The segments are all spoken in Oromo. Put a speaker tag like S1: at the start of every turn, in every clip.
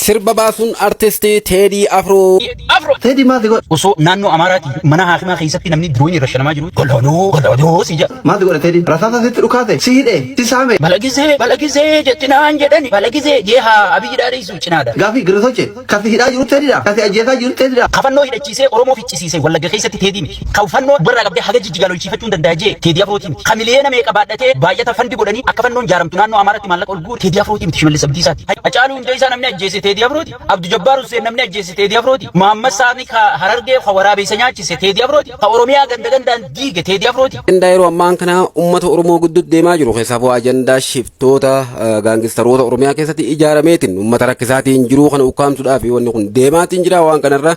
S1: Sirba baasuun artistii Teedii Afroo.
S2: Afro.
S3: Teedii maal si godhe?
S2: Osoo naannoo Amaaraati mana haakimaa keessatti namni diroon irra shanamaa jiru galaanoo galaanoo si jedha.
S3: Maal si godhe Teediin? Rasaasa sitti dhukaase, si hidhe, si saame.
S2: Balagizee balagizee jetti naan jedhani balagizee jee haa Abiyyi dhaadheessu cinaadha.
S3: Gaafii girrisoche kasi hidhaa jiru Teediidha, kasi ajjeesaa jiru Teediidha.
S2: Kafannoo hidhachiisee Oromoo ficcisiisee Wallagga keessatti Teedii miti. Kafannoo warra qabdee haga jijjigaa lolchiifachuu hin danda'a jee Teedii Afrootii miti. Ka miliyoona meeqa baadhatee baay'ata fandi godhanii akka fannoon jaaramtu naannoo Amaaraatti maallaqa ol guure Teedii Afrootii miti, Shimallis Abdiisaati. Hacaaluu Hundeessaa namni ajjeese Teedii Afrooti. Abdu Jabbaar Hussein namni ajjeese Teedii Afrooti. Muhammad Saani ka Harargee ka waraabeessa nyaachise Teedii Afrooti. Ka Oromiyaa ganda gandaan diige Teedii Afrooti.
S1: Ajandaa yeroo ammaan kana uummata Oromoo gidduutti deemaa jiru keessaafuu ajandaa shiftoota gaangistaroota Oromiyaa keessatti ijaarameetiin uummata rakkisaatiin jiruu kana ukkaamsuudhaaf wanni kun deemaatiin jira. Waan kanarra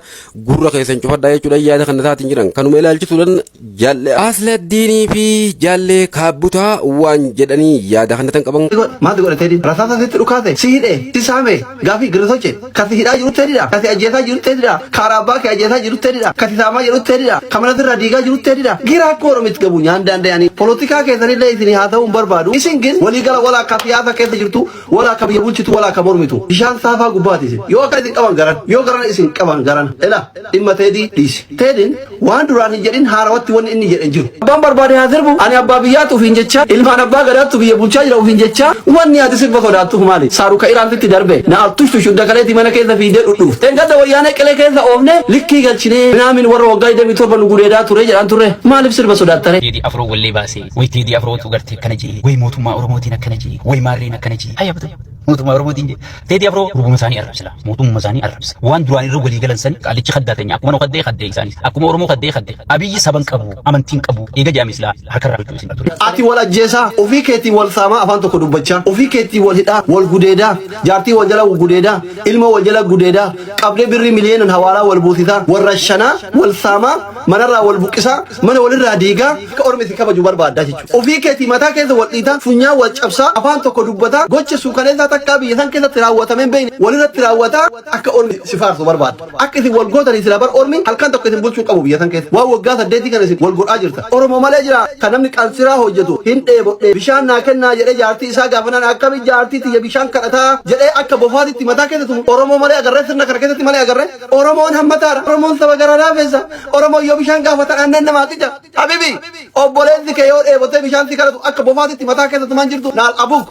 S1: gurra keessan cufadhaa jechuudha yaada kana taatiin jiran kanuma ilaalchisuudhaan jaalle Asladdiinii fi jaalle Kaabbutaa waan jedhanii yaada kana tan qaban.
S3: Maal si godhe Teediin? Rasaasa sitti dhukaase, si hidhe, si saame. Gaafii girrisoche kasi hidhaa jiru Teediidha, kasi ajjeesaa jiru Teediidha, karaa abbaa kee ajjeesaa jiru Teediidha, kasi saamaa jiru Teediidha, ka mana sirraa diigaa jiru Teediidha. Gira akka Oromitti gabu nyaan danda'anii polotikaa keessanillee isin haasa'uu hin barbaadu. Isin gin waliigala walaa akka siyaasa keessa jirtu, walaa akka biyya bulchitu, walaa akka mormitu. Bishaan saafaa gubbaati isin. Yoo akka isin qaban garan, yoo garan isin qaban garan. Ela dhimma Teedii dhiisi. Teediin waan duraan hin jedhin haarawatti wanni inni jedhe hin jiru. Abbaan barbaade haa sirbu, ani abbaa biyyaatu ofiin jecha, ilmaan abbaa gadaattu biyya bulchaa jira ofiin jecha, wanni ati sirba sodaattuuf maali? Saaruka Iraan sitti darbe, na altushtush hunda kaleetii mana keessa fiidee dhudhuuf. Dheengadda wayyaanee qilee keessa oofne likkii galchinee minaamin warra waggaa 27 nu gudeedaa ture jedhaan turre. Maaliif sirba sodaattare?
S2: Teedii Afroo wallee baasee, way Teedii Afrootu gartee akkana jee, way mootummaa Oromootiin akkana jee, way maarreen akkana jee. Hayya batu. Mootummaa Oromootiin jee. Teedii Afroo rubuma isaanii arrabsila. Mootummaa isaanii arrabsa. Waan duraan irra walii galan sani qaalichi kaddaa keenya akkuma nu kaddee kaddee isaanis akkuma Oromoo kaddee kaddee. Abiyyi saban qabu amantiin qabu eega jedhame silaa harkarraa gochuu isin ture.
S3: Ati wal ajjeesaa, ofii keetii wal saamaa afaan tokko dubbachaa, ofii keetii wal hidhaa, wal gudeedaa, jaartii wal jala gudeedaa, ilmoo wal jala gudeedaa, qabdee birrii miliyeenan hawaalaa wal buusisaa, wal rashanaa, wal saamaa, manarraa wal buqqisaa, mana walirraa diigaa, akka ormi si kabaju barbaaddaa jechuudha. Ofii keetii mataa keessa wal dhiitaa, funyaan wal cabsaa, afaan tokko dubbataa, gocha suukaneessaa takkaa biyya san keessatti raawwatamee hin beekne walirratti raawwataa akka ormi si faarsu barbaadda. Akka isin wal gootanii sila bar ormi halkan tokko isin bulchuu qabu biyya san keessa. Waan waggaa 8 kana isin wal godhaa jirta. Oromoo malee jira kan namni qansiraa hojjetu hin dheebodhe bishaan naa kennaa jedhee jaartii isaa gaafanaan akkami jaartii tiyya bishaan kadhataa jedhee akka bofaatitti mataa keessa tumu. Oromoo malee agarree sirna kana keessatti malee agarree. Oromoon hammataadha. Oromoon saba garaa laafessa. Oromoon yoo bishaan gaafatan aannan namaa qica. Habibi obboleessi kee yoo dheebotee bishaan si kadhatu akka bofaatitti mataa keessa tumaan jirtu naal abuuk.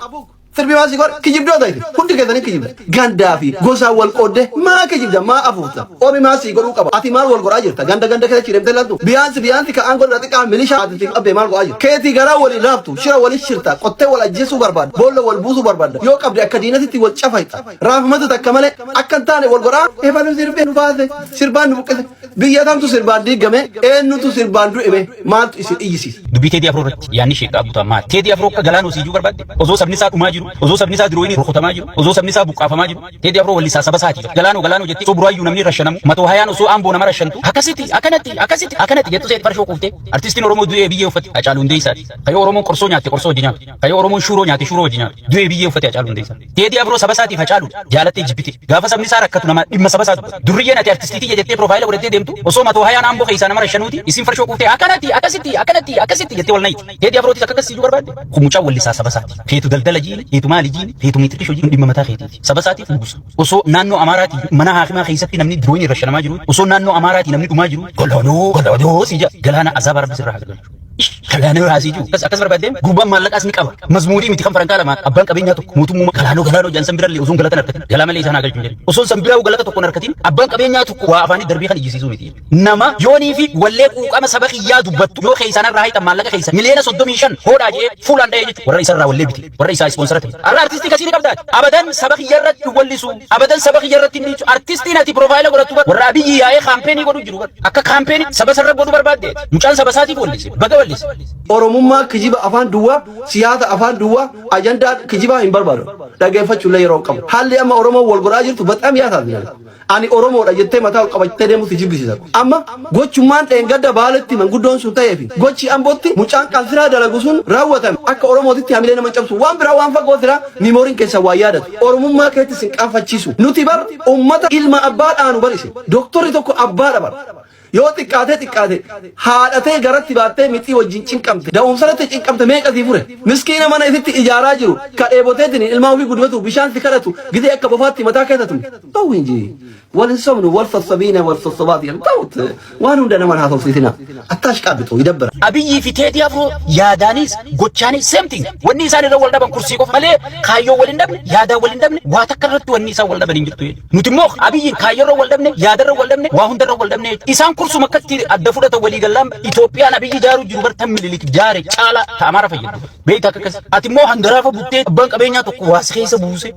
S3: Sirbi maa si godha? Kijibdoota isin. Hundi keessanii kijibda. Gandaa fi gosaan wal qoodde maa kijibda maa afuufta? Ormi maa sii godhuu qaba? Ati maal wal godhaa jirta? Ganda ganda keessa cireemtee laltu. Biyaansi biyaansi ka aangoo irra xiqqaa milishaa ati siif qabdee maal godhaa jirta? Keetii garaa walii laaftu shira walii shirta qottee wal ajjeesuu barbaadda boolla wal buusuu barbaadda yoo qabde akka diinatitti wal cafayxa raafamatu takka malee akka hin taane wal godhaa ebalu sirbee nu baase sirbaan nu buqqise. Biyya tamtu sirbaan diigame eenyutu sirbaan du'e maaltu isin iyyisiisa?
S2: Dubbii Teedii Afroo irratti yaadni Sheek Abbutaa maali? Teedii Afroo akka galaana hojii barbaadde osoo sabni isaa dhumaa jiru, osoo sabni isaa dirooyinii rukutamaa jiru, osoo sabni isaa buqqaafamaa jiru, Teedii Afroo wallisaa saba isaati. Galaanoo galaanoo jettee osoo buraayyuu namni rashanamu, matoo hayaan osoo Amboo nama rashantu, akkasitti akkanatti akkasitti akkanatti jettu seet farshoo quuftee artistiin Oromoo du'ee biyyee uffate Hacaaluu Hundeessaati. Kayoo Oromoon qorsoo nyaatte qorsoo hojii nyaatu. Kayoo Oromoon shuuroo nyaate shuuroo hojii nyaatu. Du'ee biyyee uffate Hacaaluu Hundeessaa. Teedii Afroo saba isaatiif Hacaaluudha. Jaalattee jibbite. Gaafa sabni isaa rakkatu nama dhimma saba isaa dubbatu. Durriyyeen ati artistii tiyya jettee piroofaayila godhattee deemtu osoo matoo hayaan Amboo keessaa nama rashanuuti isin farshoo quuftee akkanatti akkasitti akkanatti akkasitti jettee wal nayti. Teedii Afrootis akka akkasii iyyuu barbaadde. Kun mucaa wallisaa saba isaati. Feetu daldala jiini, feetu maali jiini, feetu miitirqisho jiini dhimma mataa keetiiti. Saba isaatiif nugusa. Osoo naannoo Amaaraatii mana haakimaa keessatti namni dirooyin irra shanamaa jiru, osoo naannoo Amaaraatii namni dhumaa jiru, galaanoo galaanoo si jedha. Galaana azaaba rabbi sirraa haa galchu. Galaanoo haasii jiru. Akkas akkas barbaaddee gurbaan maallaqaas ni qaba. Mazmuurii miti kan farankaa lama abbaan qabeenyaa tokko mootummaa galaanoo galaanoo jedhan san birallee osoo galata hin argatin galaa malee isaan haa galchu hin jedhin. Osoo san biraa galata tokko hin argatin abbaan qabeenyaa tokko waa afaanii darbii kan iyyisiisuu miti. Nama yoonii fi wallee quuqama saba kiyyaa dubbattu yoo keessaan irraa hayxan maallaqa keessa miliyoona 35 hoodhaa jedhee fuulaan dha'ee jechuudha. Warra isarraa wallee bite warra isaa ispoonsara ta'e. Har'a artistii kasii ni qabdaati. Abadan saba kiyya irratti hin wallisu. Abadan saba kiyya irratti hin dhiichu. Artistiin ati piroofaayila godhattu bar warra Abiyyi yaa'ee kaampeenii godhu jiru bar. Akka kaampeenii saba sarara godhu barbaadde. Mucaan saba isaatiif wallise. Baga wallise.
S3: Oromummaa kijiba afaan duwwaa, siyaasa afaan duwwaa, ajandaa kijibaa hin barbaadu. Dhaggeeffachuullee yeroo hin qabu. Haalli amma Oromoon wal godhaa jirtu baxaam yaasaas. Ani Oromoodha jettee mataa ol qabattee deemu si jibbisiisa. Amma gochummaan dheengadda Baaletti manguddoon sun ta'ee fi gochi Ambootti mucaan qansiraa dalagu sun raawwatame akka Oromootitti hamilee nama cabsu waan biraa waan fagoo siraa miimooriin keessan waa yaadatu. Oromummaa keetti sin qaanfachiisu. Nuti bar ummata ilma abbaa dhaanu bar isin. Doktorri tokko abbaadha bar. Yoo xiqqaatee xiqqaate haadhatee garatti baattee mixii wajjin cinqamte, da'umsarratti cinqamte, meeqa sii fure? Miskiina mana isitti ijaaraa jiru ka dheeboteetiin ilmaan ofii guddifatu, bishaan si kadhatu, gizee akka bofaatti mataa keessa tume. Ta'u hin jee. Wal hin sobnu, wal sossobiina, wal sossobaati. Ta'ut waan hunda nama haasofsiisina. Attaash qaabitu idabbara.
S2: Abiyyii fi Teedii Afroo yaadaanis gochaanis same thing. Wanni isaan irra wal dhaban kursii qofa malee kaayyoo wal hin dhabne, yaadaan wal hin dhabne, waa takka irratti wanni isaan wal dhaban hin jirtu jechuudha. Nuti immoo Abiyyiin kaayyoo irra wal dhabne, yaada irra wal dhabne, waa hunda irra wal dhabne jechuudha. Isaan kursuma akkatti adda fudhatan. Walii gallaan Itoophiyaan Abiyyi ijaaruu jiru bartan Minilik jaare caala ta Amaara fayyadu. Beektaa akka akkas. Ati immoo hangaraafa buttee abbaan qabeenyaa tokko waas keessa buuse.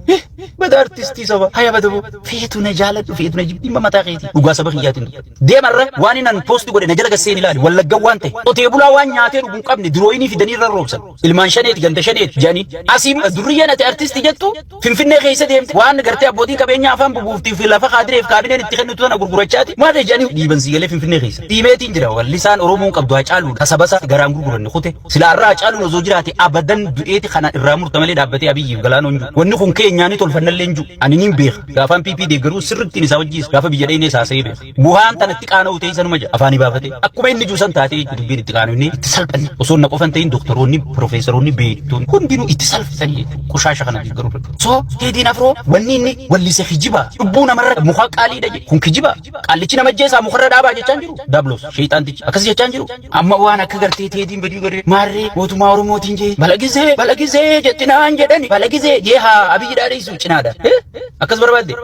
S2: Bada artistii saba. Haya bada boo. Feetu na jaaladhu, feetu na jibbi, dhimma mataa keetii. Dhugaa saba kiyyaatiin dhuga. Deemarra waan inni post godhe na jala gasseen ilaali. Wallagga waan ta'e. Qotee bulaa waan nyaatee dhugu hin qabne dirooyinii fidanii irra roobsan. Ilmaan shaneeti, ganda shaneeti jedhanii. Asii durriyyeen ati artistii jettu Finfinnee keessa deemte waan gartee abbootiin qabeenyaa afaan bubuuftii fi lafa kaadireef kaabineen itti kennitu tana gurgurachaati. Maal jedhanii dhiiban si galee Finfinnee keessa. Dhiibeetiin jira, wallisaan Oromoon qabdu Hacaaluudha. Sabasa garaan gurguranne kute. Sila irraa Hacaaluun osoo jiraate abadan du'eeti kana irraa murta malee dhaabbatee Abiyyiif Galaanoon jiru. Wanni kun keenyaanii tolfannallee hin jiru. Ani niin beeka. Gaafaan PP deeggaruu sirrittiin isaa wajjiis gaafa biyya dheenee saasa'ee beeka. Buhaan tanatti qaana'u ta'e sanuma jedha afaanii baafatee. Akkuma inni juusan taatee dubbiin itti qaana'u, inni itti salphanne. Osoo na qofan ta'in doktoroonni, piroofeesaroonni, beektoonni hundinuu itti salphatanii jechuudha. Qushaasha kana deeggaruu irratti. So Teediin Afroo wanni inni wallise kijiba. Lubbuu namarra muka qaaliidha jedhe. Kun kijiba. Qaallichi nama jeesaa mukarra dhaabaa jechaan jiru. Dablos sheexaantichi akkas jechaan jiru. Amma waan akka gartee Teediin badii godhe maarree mootummaa Oromootiin jee balagizee balagizee jettinaan jedhani balagizee jee haa Abiyyi dhaadheessu cinaadha. Akkas barbaadde.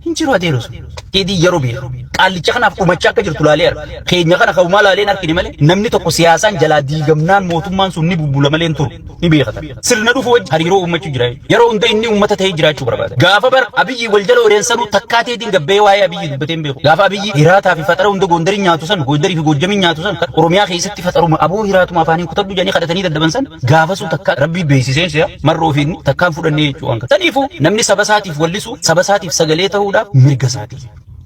S2: Hin jiru adeeru sun. Teedii yeroo beeku. Qaallicha kanaaf dhumachaa akka jirtu laalee arga. Keenya kana ka'umaa laaleen argine malee namni tokko siyaasaan jalaa diigamnaan mootummaan sun ni bubbula malee hin turu. Ni beekatan. Sirna dhufu wajji hariiroo uummachuu jira. Yeroo hunda inni uummata ta'ee jiraachuu barbaada. Gaafa bara Abiyyi wal jala oreensanuu takkaa Teediin gabbee waa'ee Abiyyi dubbatee hin beeku. Gaafa Abiyyi hiraataa fi faxara hunda Gondarii nyaatu san, Gondarii fi Goojjamii nyaatu san, Oromiyaa keessatti faxaruma aboo hiraatuma afaaniin kutadhu jedhanii kadhatanii daddaban san, gaafa sun takkaa Rabbii beeksiseen si'a marroo fi takkaan fudhannee jechuu waan kana. Saniifuu namni saba isaatiif wallisu saba isaatiif sagalee ta'uudhaaf mirga isaati.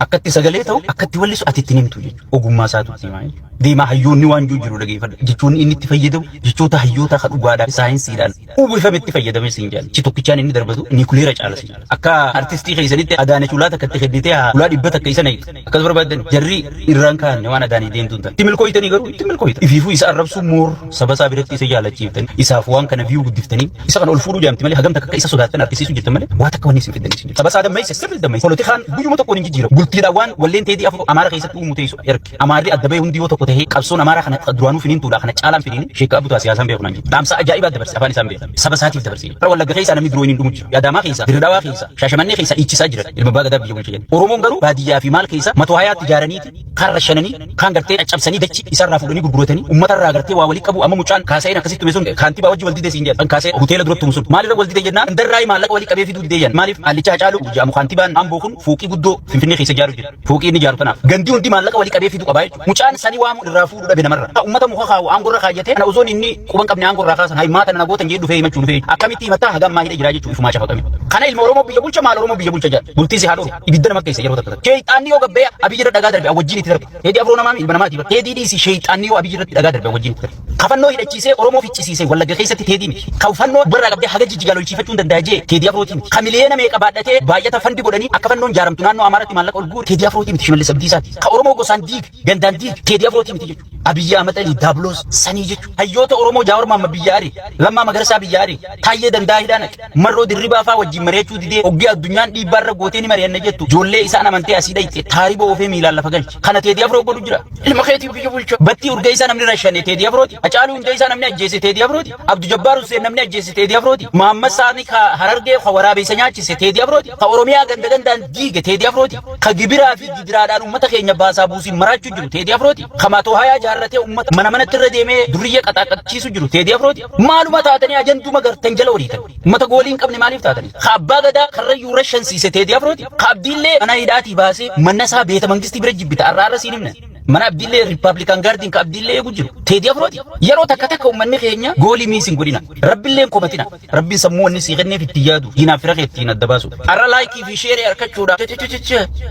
S2: Akkatti sagalee ta'u, akkatti wallisu ati itti himtu jechuudha. Ogummaa isaatu itti himaa jechuudha. Deemaa hayyoonni waan jiru jiru dhageeffadha. Jechoonni inni itti fayyadamu jechoota hayyoota kan dhugaadhaan saayinsiidhaan uwwifame itti fayyadame siin jedhan. Chi tokkichaan inni darbatu niikuleera caala siin jedhan. Akka artistii keessanitti Adaanech ulaa takka itti kennitee haa ulaa 100 isa naqxe. Akkas barbaadan jarri irraan kaa'anne waan Adaanech deemtu hin taane. Itti milkooytanii garuu itti milkooytan. Ifiifuu isa arrabsuu moor saba isaa biratti isa jaalachiiftanii, isaaf waan kana view guddiftanii isa kana ol fuudhuu jaamti malee, hagam takka akka isa sodaattan argisiisuu jirtan malee waa takka wanni isin fiddan isin. Saba isaa dammeesse, sirri dammeesse. Polotikaan guyyuma tokkoon hin jijjiiramu. Bultiidhaan waan walleen Teedii Afroo Amaara keessatti uumu teessu erge. Amaarri adda bahee hundi yoo tokko tahee qabsoon Amaaraa kana duraanuu finiintuudha, kana caalaan finiini. Sheekka Abutaa siyaasaan beeku naan jedhe. Dhaamsa ajaa'ibaa dabarse, afaan isaan beekan. Saba isaatiif dabarse. Bara Wallagga keessaa namni duroo hin dhumu jira. Adaamaa keessa, Dirredawaa keessa, Shaashamannee keessa dhiichisaa jiran. Ilma abbaa gadaa biyya bulcha jedhan. Oromoon garuu baadiyyaa fi maal keessa matoo hayaatti ijaaraniiti kaan rashananii, kaan gartee caccabsanii, dachi isarraa fuudhanii gurguratanii, uummatarraa gartee waa walii qabu. Amma mucaan kaasa'een akkasitti tume sun kaantibaa wajji wal didee siin jedhan. Kaasee hoteela duratti tumu sun maalirra wal didee jennaan, gandarraa maallaqa walii qabee fiduu didee jedhan. Maaliif qaallicha Hacaaluu jedhamu kaantibaan Amboo kun fuuqii guddoo Finfinnee keessa ijaaru jira. Fuuqii inni ijaaru tanaaf gandi hundi maallaqa walii qabee fiduu qabaa jechuudha. Mucaan sanii waamu irraa fuudhuu dhabe namarra. Uummata muka kaa'u aangorra kaayyatee kana osoon inni quban qabne aangorraa kaasan hay maata na gootan jedhee dhufee himachuu dhufee akkamitti himattaa, haga ammaa hidha jira jechuudha ifumaa cafaqame. Kana ilma Oromoo biyya bulcha, maal Oromoo biyya bulcha jedha. Bultii si haa dhoru ibidda nama keessa yeroo takka takka. Sheexaanni yoo gabbee Abiyyi irra dhagaa darbe wajjin itti darbe. Teedii Afroo namaa ilma namaati bara. Teedii dhiisi, sheexaanni yoo Abiyyi irratti dhagaa darbe wajjin itti darbe. Kafannoo hidhachiisee Oromoo ficcisiisee Wallagga keessatti Teedii miti. Kafannoo barraa qabdee haga Jijjigaa lolchiifachuu hin danda'a jee Teedii Afrootii miti. Ka miliyoona meeqa baadhatee baay'ata fund godhanii akka fannoon jaaramtu naannoo Amaaraatti maallaqa ol guure Teedii Afrootii miti, Shimallis Abdiisaati. Ka Oromoo gosaan diige, gandaan diige Teedii Afrootii miti jechuudha. Abiyyi Ahmad Ali Daabloos sanii jechuudha. Hayyoota Oromoo Jaawar Maamma biyya ari, Lammaa Magarsaa biyya ari, Taayyee Danda'a hidhaa naqe, Marroo Dirribaa fa'aa wajjin mari'achuu didee oggee addunyaan dhiibbaarra gootee ni mari'anna jettu ijoollee isaan amantee asii dhayxe taariboo oofee miilaan lafa galche. Kana Teedii Afroo godhu jira. Ilma keetii biyya bulcha. Battii Urgeessaa namni rashane Teedii Afrooti. Hacaaluu Hundeessaa namni ajjeese Teedii Afrooti. Abdu Jabbaar Hussein namni ajjeese Teedii Afrooti. Mahammad Saani ka Harargee ka waraabessa nyaachise Teedii Afrooti. Ka Oromiyaa ganda gandaan diige Teedii Afrooti. Ka gibiraa fi gidiraadhaan uummata keenya baasaa buusiin maraachuu jiru Teedii Afrooti. Ka matoo hayaa jaarratee uummata mana manatti irra deemee durriyyee qaxaaqachiisu jiru Teedii Afrooti. Maaluma taatanii ajanduma gartan jala horiitan? Uummata goolii hin qabne maaliif taatanii? Ka abbaa gadaa Karrayyuu rashansiise Teedii Afrooti. Ka Abdiillee mana hidhaatii baasee mana isaa beeta mangistii bira jibbita arra arra siin himna. Mana Abdiillee Republican Guardiin ka Abdiillee eegu jiru Teedii Afrooti. Yeroo takka takka uummanni keenya goolii miis hin godhina. Rabbillee hin komatina. Rabbiin sammuu wanni sii kenneef ittiin yaadu diinaaf fira kee ittiin adda baasu. Arra like fi share argachuudha.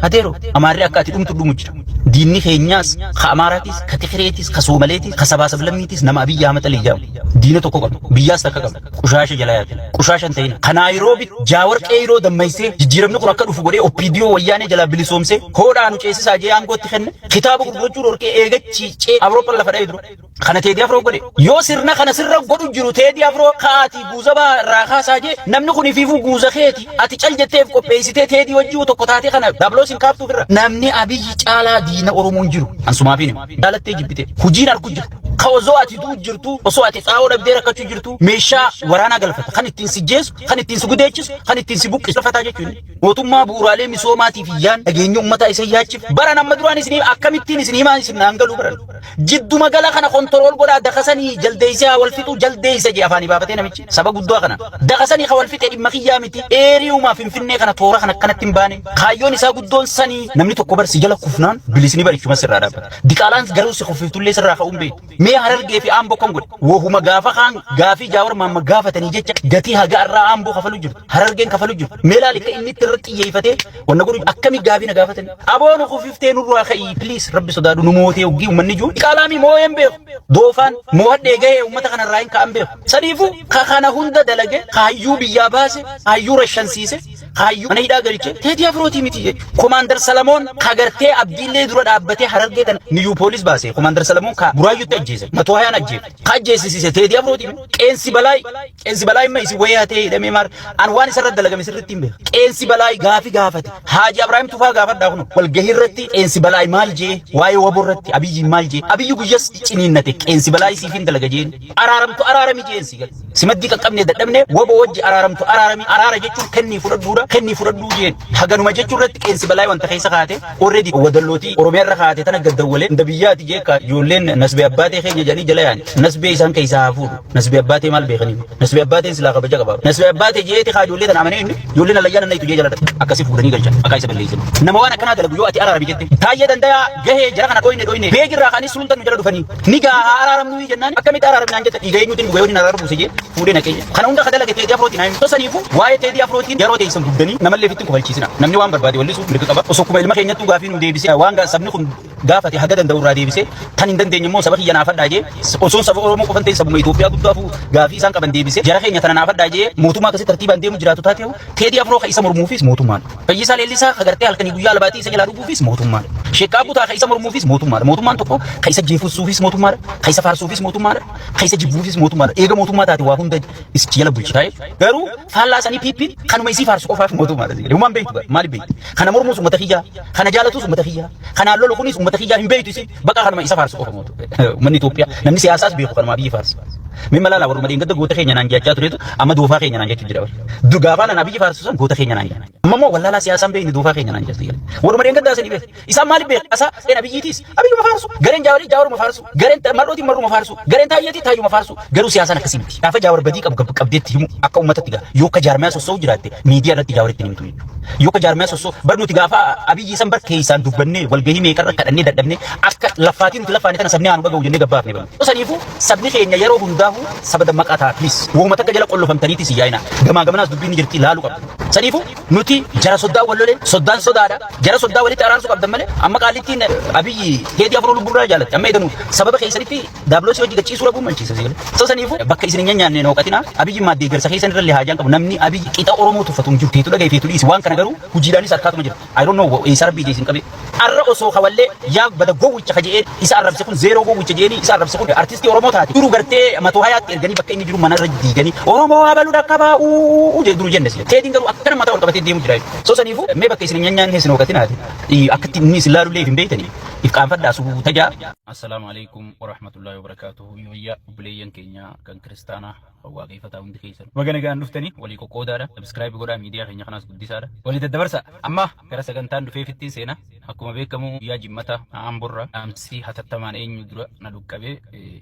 S2: Adeero Amaarri akka ati dhumtu dhumu jira. Diinni keenyaas ka Amaaraatis, ka Tigireetis, ka Soomaleetis, ka sabaa sablammiitis nama Abiyyi Ahmad Alii jedhamu. Diina tokko qabna. Biyyaas takka qabna. Qushaasha jala yaate. Qushaasha hin ta'ina. Ka Naayiroobi Jaawar Qeeyroo dammaysee jijjiiramni kun akka dhufu godhee OPDO wayyaanee jalaa bilisoomsee hoodhaa nu ceesisaa jee aangootti kenne kitaaba gurgurachuu dhorkee eegachi cee Awurooppaan lafa dha'ee dura. Kana Teedii Afroo godhe. Yoo sirna kana sirra godhu jiru Teedii Afroo ka'aatii guuza irraa kaasaa jee namni kun ifiifuu guuza keeti. Ati cal jetteef qopheessitee Teedii wajjii tokko taatee kana daabloos hin kaaftuuf irra. Namni Abiyyi caalaa diina Oromoon jiru. Ansumaafin hima. Jaalattee jibbite. Hujiin arku jirtu. Ka osoo ati du'u jirtu, osoo ati xaa'oo dhabdee rakkachuu jirtu, meeshaa waraanaa galfata. Kan ittiin si jeessu, kan ittiin si gudeechisu, kan ittiin si buqqisu galfataa jechuun. Mootummaa bu'uuraalee misoomaatiif iyyaan nageenya uummataa isa yaachif. Baran amma duraan isin akkamittiin isin himaa isin naan galuu baran. Jidduma gala kana kontirool godhaa dakasanii jaldeessee haa wal fixuu jaldeessa jee afaanii baafatee namichi saba guddaa kana. Dakasanii ka wal fixe dhimma kiyyaa miti eeriyumaa Finfinnee kana toora kana akkanatti hin baane. Kaayyoon isaa guddoon sanii namni tokko bar si jala kufnaan bilisni barichuma sirraa dhaabbata. Diqaalaan garuu si kufiftullee sirraa ka'uun beektu. Mee Harargee fi Amboo kan godhe wahuma gaafa kaan gaafii Jaawar Maamma gaafatanii jecha gatii haga irraa Amboo kafalu jirtu. Harargeen kafalu jirtu. Mee laali akka inni itti irratti xiyyeeffatee wanna godhu akkami gaafii na gaafatanii. Aboo nu kufiftee nurraa ka'ii please rabbi sodaadhu nu mootee hoggii uummanni jiru. Diqaalaamii moo'een beeku. Doofaan moo'adhee gahee uummata kanarraa hin ka'an beeku. Saniifuu ka kana hunda dalage kaayyuu biyyaa baase kaayyuu rashansiise kaayyuu mana hidhaa galche Teedii Afrootii miti jechuudha. Komaandar Salamoon ka gartee Abdiillee dura dhaabbatee Harargee tana Niyyuu poolis baase. Komaandar Salamoon ka Buraayyutti ajjeese. Matoo hayaan ajjeefe. Ka ajjeesisiise Teedii Afrootii miti. Qeensi Balaay Qeensi Balaay imma isin wayii hatee hidhamee maar an waan isarra dalagame sirriitti hin beeku. Qeensi Balaay gaafi gaafate. Haaji Abrahaam Tufaa gaafadhaa kun walgahii irratti Qeensi Balaay maal jee waa'ee waboo irratti Abiyyi maal jee Abiyyi guyyas ciniinnate Qeensi Balaay siif hin dalaga jeen araaramtu araarami jeen si gale. Simaddii qaqqabnee dadhabnee waboo wajji araaramtu araarami araara jechuun kennii fudhadhuudha kennii fudhadhuu jeen haganuma jechuu irratti Qeensi Balaay wanta keessa kaate already wadallootii Oromiyaa irra kaate tana gaddawwalee hunda biyyaati jee ka ijoolleen nasbee abbaatee keenya jedhanii jala yaani nasbee isaan keessaa haa fuudhu nasbee abbaatee maal beekanii nasbee abbaateen silaa kabaja qaba nasbee abbaatee jeeti kaa ijoollee tana amanee inni ijoolleen alayyaan anna itu jee jala dhaqe akkasii fuudhanii galchan maqaa isa balleessan nama waan akkanaa dalagu yoo ati araarami jette Taayyee Dandayaa gahee jara kana dhoyne dhoyne beegirraa kaanis sulultan nu jala dhufanii ni gaa haa araaramnu jennaan akkamitti araaramnaan jette dhiiga eenyuutiin dhuga yooniin araara buuse jee fuudhee naqee kana hunda ka dalage Teedii Afrootiin haa himu saniifu waa'ee Teedii Afrootiin yeroo teessan gubdanii namallee fittiin kofalchiisina namni waan barbaade wallisuuf mirga qaba osoo kuma ilma keenyattuu gaafii nu deebisee waan sabni kun gaafate haga danda'u irraa deebisee tan hin dandeenye immoo saba kiyya naafadhaa jee osoon saba Oromoo qofan ta'in sabuma Itoophiyaa guddaafuu gaafii isaan qaban deebisee jara keenya tana naafadhaa jee mootummaa akkasii tartiibaan deemu jiraatu taatee Teedii Afroo ka isa mormuufis mootummaadha. Fayyisaa Leellisaa ka gartee halkanii guyyaa albaatii isa jalaa dhuguufis mootummaadha. Sheekkaa Butaa ka isa mormuufis mootummaadha. Mootummaan tokko ka isa jeefussuufis mootummaadha. Ka isa faarsuufis mootummaadha. Ka isa jibbuufis mootummaadha. Eega mootummaa taate waa hunda isichi jala bulchitaa jechuudha. Garuu faallaa sanii PP'n kanuma isii faarsu qofaaf mootummaadha. Humaan beektu gaa maaliif beekti? Kana mormuus uummata kiyyaa, kana jaalatus uummata kiyyaa, kanaan lolu kunis uummata kiyyaa hin beektu isin baqa kanuma isa faarsu qofa mootummaa. Uummanni Itoophiyaa namni siyaasaas beeku kanuma biyyi faarsu. Mee malaala warruma dheengadda goota keenya naan jechaa turetu amma doofaa keenya naan jechuu jira. Du gaafaa naan Abiyyi faarsu san goota keenya naan jedhan. Amma immoo wallaalaa siyaasaan beekni doofaa keenya naan jettu. Warruma dheengaddaa sanii beeku. Isaan maaliif beeku? Asaa een Abiyyiitiis Abiyyuma faarsu. Gareen Jaawarii Jaawaruma faarsu. Gareen Marrootiin Marruma faarsu. Gareen Taayyeetii Taayyuma faarsu. Garuu siyaasaan akkasii miti. Gaafa Jaawar badii qabu qabdeetti himu akka uummatatti gaa yoo akka jaarmiyaa sossoo'u jiraatte miidiyaa irratti Jaawaritti himtu jechuudha. Yoo akka jaarmiyaa sossoo bar nuti gaafa Abiyyi san bar keessaan dubbannee walgahii meeqarra kadhannee dadhabnee akka laffaatii nuti laffaane tana sabni haa nu dhaga'u jennee gabbaafne banu. Saniifuu sabni keenya yeroo hundaahu saba dammaqaa ta'a please. Wooma takka jala qollofamtaniitis hin yaa'ina. Gamaa gamanaas dubbiin ni jirti laaluu qabdu. Saniifuu nuti jara soddaa wal lolee soddaan sodaadha. Jara soddaa walitti araarsuu qabdan malee amma qaallittiin Abiyyi Teedii Afroo lubburraa jaalatti. Amma eeganuu sababa keessanitti daabloosii hojii gachiisuu dhabuun malchiisa sigalee. So saniifuu bakka isin hin nyaanne hin hooqatina. Abiyyi maaddee garsa keessan irra haajaan qabu namni Abiyyi qixa Oromoo tuffatu hin jiru. Feetu dhagaye feetu dhiisi waan kana garuu hojiidhaanis harkaatuma jira. I don't know eessa rabbii isin qabe. Arra osoo kawallee yaa bada gowwicha ka je'ee isa arrabse kun zeeroo gowwicha je'anii isa arrabse kun artistii Oromoo taate. Duru gartee matoo hayaatti erganii bakka inni jiru manarra diiganii Oromoo habalu dhaqqabaa uuu jedhu duru jenne sila. Teediin garuu akkana mataa ol qabatee deemu jira. So saniifuu mee bakka isin hin nyaanne isin hooqatinaati. Akkatti inni isin laalullee hin beektanii. If qaanfadhaa suuta jaa. Assalaamu alaikum warahmatullahi wabarakatuhu. Yooyyaa obboleeyyan keenya kan kiristaanaa waaqeffataa hundi keessan. Baga nagaan dhuftanii walii qoqqoodaadha. Subscribe godhaa miidiyaa keenya kanaas guddisaadha. Walii daddabarsa. Amma gara sagantaan dhufeefittiin seena. Akkuma beekamu guyyaa jimmata Amborra dhaamsi hatattamaan eenyu dura na dhuqqabee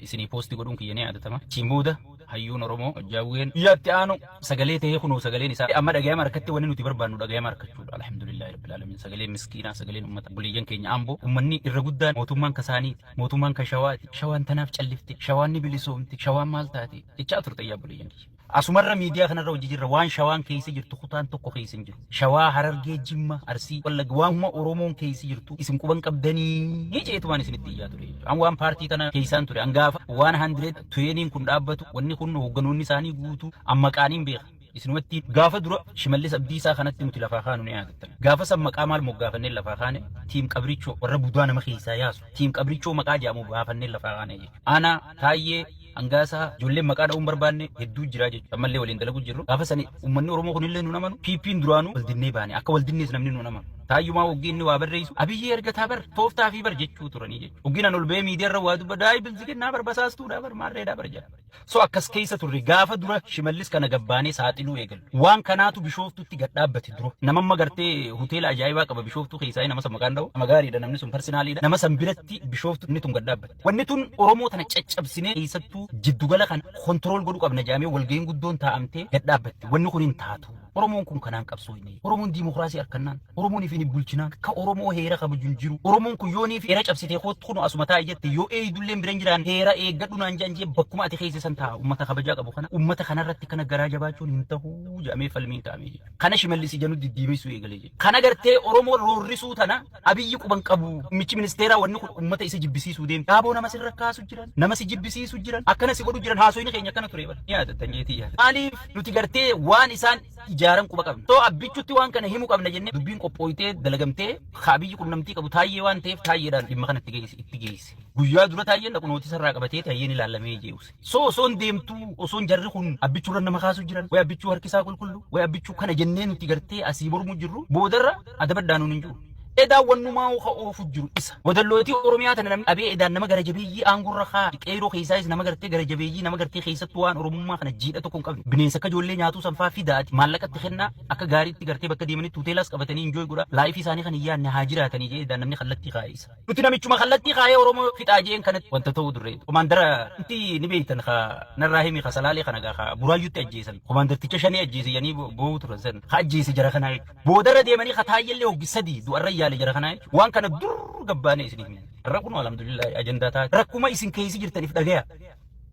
S2: isinii poosti godhuun kiyya ni yaadatama. Achiin booda hayyuun Oromoo Jaawween guyyaa itti aanu sagalee ta'ee kunoo sagaleen isaa amma dhagayama harkatti wanni nuti barbaannu dhagayama harkachuudha. Alhamdulillahi rabbil alamin. Sagaleen miskiinaa sagaleen uummata obboleeyyan keenya Amboo uummanni irra guddaan mootummaan kasaaniiti mootummaan kan shawaati shawaan tanaaf callifte shawaan ni bilisoomti shawaan maal taate jechaa turte yaa obboleeyyan kiyya. Asumarra miidiyaa kanarra hojii jirra waan Shawaan keessa jirtu kutaan tokko keessa hin jiru. Shawaa, Harargee, Jimma, Arsii, Wallagga waanuma Oromoon keessa jirtu isin quban qabdanii jeetumaan isinitti iyyaa ture. An waan paartii tana keessaan ture. An gaafa waan 120 kun dhaabbatu, wanni kun hoogganoonni isaanii guutuu amma qaaniin beeka. Isinumatti gaafa dura Shimallis Abdiisaa kanatti nuti lafaa kaanu ni yaadattan. Gaafa san maqaa maal moggaafannee lafaa kaane? Team Qabrichoo, warra budaa nama keessaa yaasu. Team Qabrichoo maqaa jedhamu baafannee lafaa kaane jechuudha. Ana, Taayyee, Hangaasaa, ijoolleen maqaa dha'uun barbaanne hedduu jira jechuudha. Ammallee waliin dalagu jirru. Gaafa sani uummanni Oromoo kunillee nu amanu. PP'n duraanuu wal dinnee baane. Akka wal dinnees namni nu amanu. Taayyumaa hoggii inni waa barreessu Abiyyee ergataa bar tooftaa fi bar jechuu turanii jechuudha. Hoggiin an ol ba'ee miidiyaa irra waa dubbadha. Ayi bilziginnaa bar basaastuudha bar maarreedha bar jedha. So akkas keessa turre gaafa dura Shimallis kana gabbaanee saaxiluu eegalu. Waan kanaatu Bishooftutti gad dhaabbate dura. Namamma gartee hoteela ajaa'ibaa qaba Bishooftuu keessaa, nama san maqaan dha'u. Nama gaariidha, namni sun personaliidha. Nama san biratti Bishooftu inni tun gad dhaabbate. Wanni tun Oromoo tana caccabsinee keessattuu jiddugala kana control godhuu qabna jedhamee walga'iin guddoon taa'amtee gad dhaabbatte. Wanni kun hin taatu. Oromoon kun kanaan qabsoo hin. Oromoon diimokiraasii harkannaan. Oromoon ifin hin bulchinaan. Ka Oromoo heera kabaju hin jiru. Oromoon kun yooniif heera cabsitee kootu kun asuma taa'i jette, yoo eeydulleen bira hin jiraan heera eeggadhu naan jedhan jee bakkuma ati keessa san taa'a. Uummata kabajaa qabu kana uummata kanarratti kana garaa jabaachuun hin ta'uu jedhamee falmiin kaa'amee jira. Kana Shimallis ija nu diddiimessuu eegalee jira. Kana gartee Oromoo roorrisuu tana Abiyyi quban qabu. Muummichi ministeeraa wanni kun uummata isa jibbisiisuu deemu. Dhaaboo nama sirra kaasu jiran, nama si jibbisiisu jiran, akkana si godhu jiran, haasoyni keenya akkana ture bara. Ni yaadattan jeetii yaada. Maaliif nuti gartee waan isaan ijaaran quba qabna. Too Abbichutti waan kana himu qabna jennee dubbiin qophooytee dalagamtee, ka Abiyyi qunnamtii qabu Taayyee waan ta'eef Taayyeedhaan dhimma kana itti geesse itti geesse. Guyyaa dura Taayyeen dhaqu nootisa irraa qabatee Taayyeen ilaallamee jeeuse. So osoon deemtuu, osoon jarri kun Abbichuurra nama kaasu jiran, way Abbichuu harkisaa qulqullu, way Abbichuu kana jennee nuti gartee asii mormuu jirru, boodarra adabadhaa nuun hin jiru. Edaa wannumaa ka oofu jiru isa. Wadallootii Oromiyaa tana namni dhabee edaan nama gara jabeeyyii aangorra kaa qeeroo keessaayis nama gartee gara jabeeyyii, nama gartee keessattuu waan Oromummaa kana jiidha tokko hin qabne. Bineensa akka ijoollee nyaatuu sanfaa fidaati maallaqatti kennaa, akka gaariitti gartee bakka deemanitti hoteelaas qabatanii enjoy godha, lifeii isaanii kan hin yaadne haa jiraatanii jee edaan namni kallattii kaa'e isa. Nuti namichuma kallattii kaa'ee Oromoo fixaa jeen kanatti wanta ta'uu durre. Komaandara inti ni beektan ka narraa himi, ka Salaalee kana gaa ka Buraayyutti ajjeesan. Komaandarticha shanii ajjeese jedhanii boo'uu turan san. Ka ajjeese jara kanaa jechuudha. Boodarra deemanii ka Taayyellee hoggi 3 du'arra yaale jara kanaa jechuudha. Waan kana dur gabbaanee isiniif himne. Har'a kun alhamdulillah ajandaa taate. Rakkuma isin keessa jirtaniif dhagaya.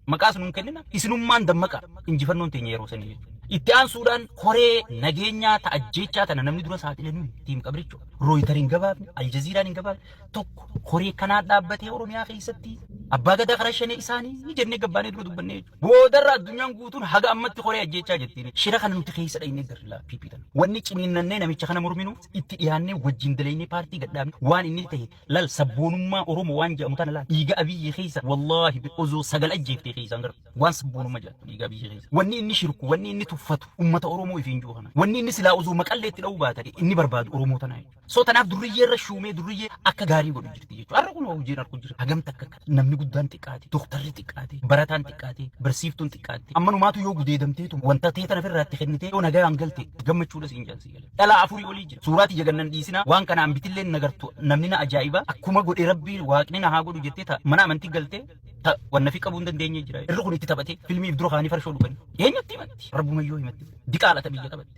S2: Maqaas nuun kennina. Isinummaan dammaqa. Injifannoon teenya yeroo sanii jechuudha. Itti aansuudhaan koree nageenyaa ta ajjeechaa tana namni dura saaxile nuyi team Qabrichoo. Rooyiter hin gabaafne, Aljaziiraan hin gabaafne. Tokko koree kanaa dhaabbatee Oromiyaa keessatti abbaa gadaa karaa shanee isaanii jennee gabbaanee dura dubbannee jechuudha. Boodarra addunyaan guutuun haga ammatti koree ajjeechaa jettiin. Shira kana nuti keessa dhaynee garri PP tana. Wanni ciniinnannee namicha kana morminuuf itti dhiyaannee wajjin dalaynee paartii gadhaabne waan inni ta'e lal sabboonummaa Oromoo waan jedhamu tana laal dhiiga Abiyyi keessa wallaahi osoo sagal ajjeeftee keessaan gara waan sabboonummaa jedhamu dhiiga Abiyyi keessa. Wanni inni shirku, wanni inni tuffatu uummata Oromoo ifiin jiru kana. Wanni inni silaa osoo maqallee itti dha'uu baate inni barbaadu Oromoo tana jechuudha. So tanaaf durriyyee irra shuumee durriyyee akka gaarii godhu jirti jechuudha. Har'a kun hojiin harku jira. Hagam takka namni guddaan xiqqaate, doktarri xiqqaate, barataan xiqqaate, barsiiftuun xiqqaate. Amma numaatu yoo gudeedamteetu wanta ta'e tana ofirraa itti kennitee yoo nagaan galte gammachuudha siin jaalsi gale. Dhalaa afurii olii jira. Suuraa tiyya gannan dhiisinaa, waan kanaan bitillee nagartu namni na ajaa'iba akkuma godhe Rabbii waaqni na haa godhu jettee ta mana amantii galtee ta wanna fi qabuu hin dandeenye jira. Irri kun itti taphatee filmiif dura kaanii farshoo dhuganii. Eenyutti himatti? Rabbumayyoo himatti. Diqaala ta biyya qabatte.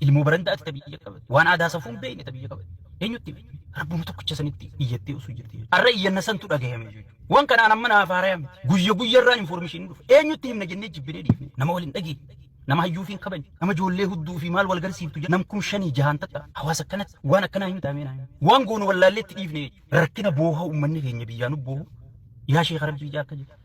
S2: Ilmoo barandaati ta biyya qabatte. Waan aadaa safuu hin beekne ta biyya qabatte. Eenyutti himatti? Rabbuma tokkicha sanitti iyyattee osoo jirti jechuudha. Har'a iyyanna santu dhagahame jechuudha. Waan kanaan amma naaf haaraya miti. Guyya guyyarraan information dhufa. Eenyutti himna jennee jibbinee dhiifne. Nama waliin dhageenye. Nama hayyuu fi hin kabajne. Nama ijoollee hudduu fi maal wal garsiiftu jedha. Nam 5000-6n takka hawaasa akkanatti waan akkanaa hin taamee naa. Waan goonu wallaalleetti dhiifne jechuudha. Rakkina booha uummanni keenya biyyaa nu boohu. Yaa sheekha Rabbii jaa akka jedhu.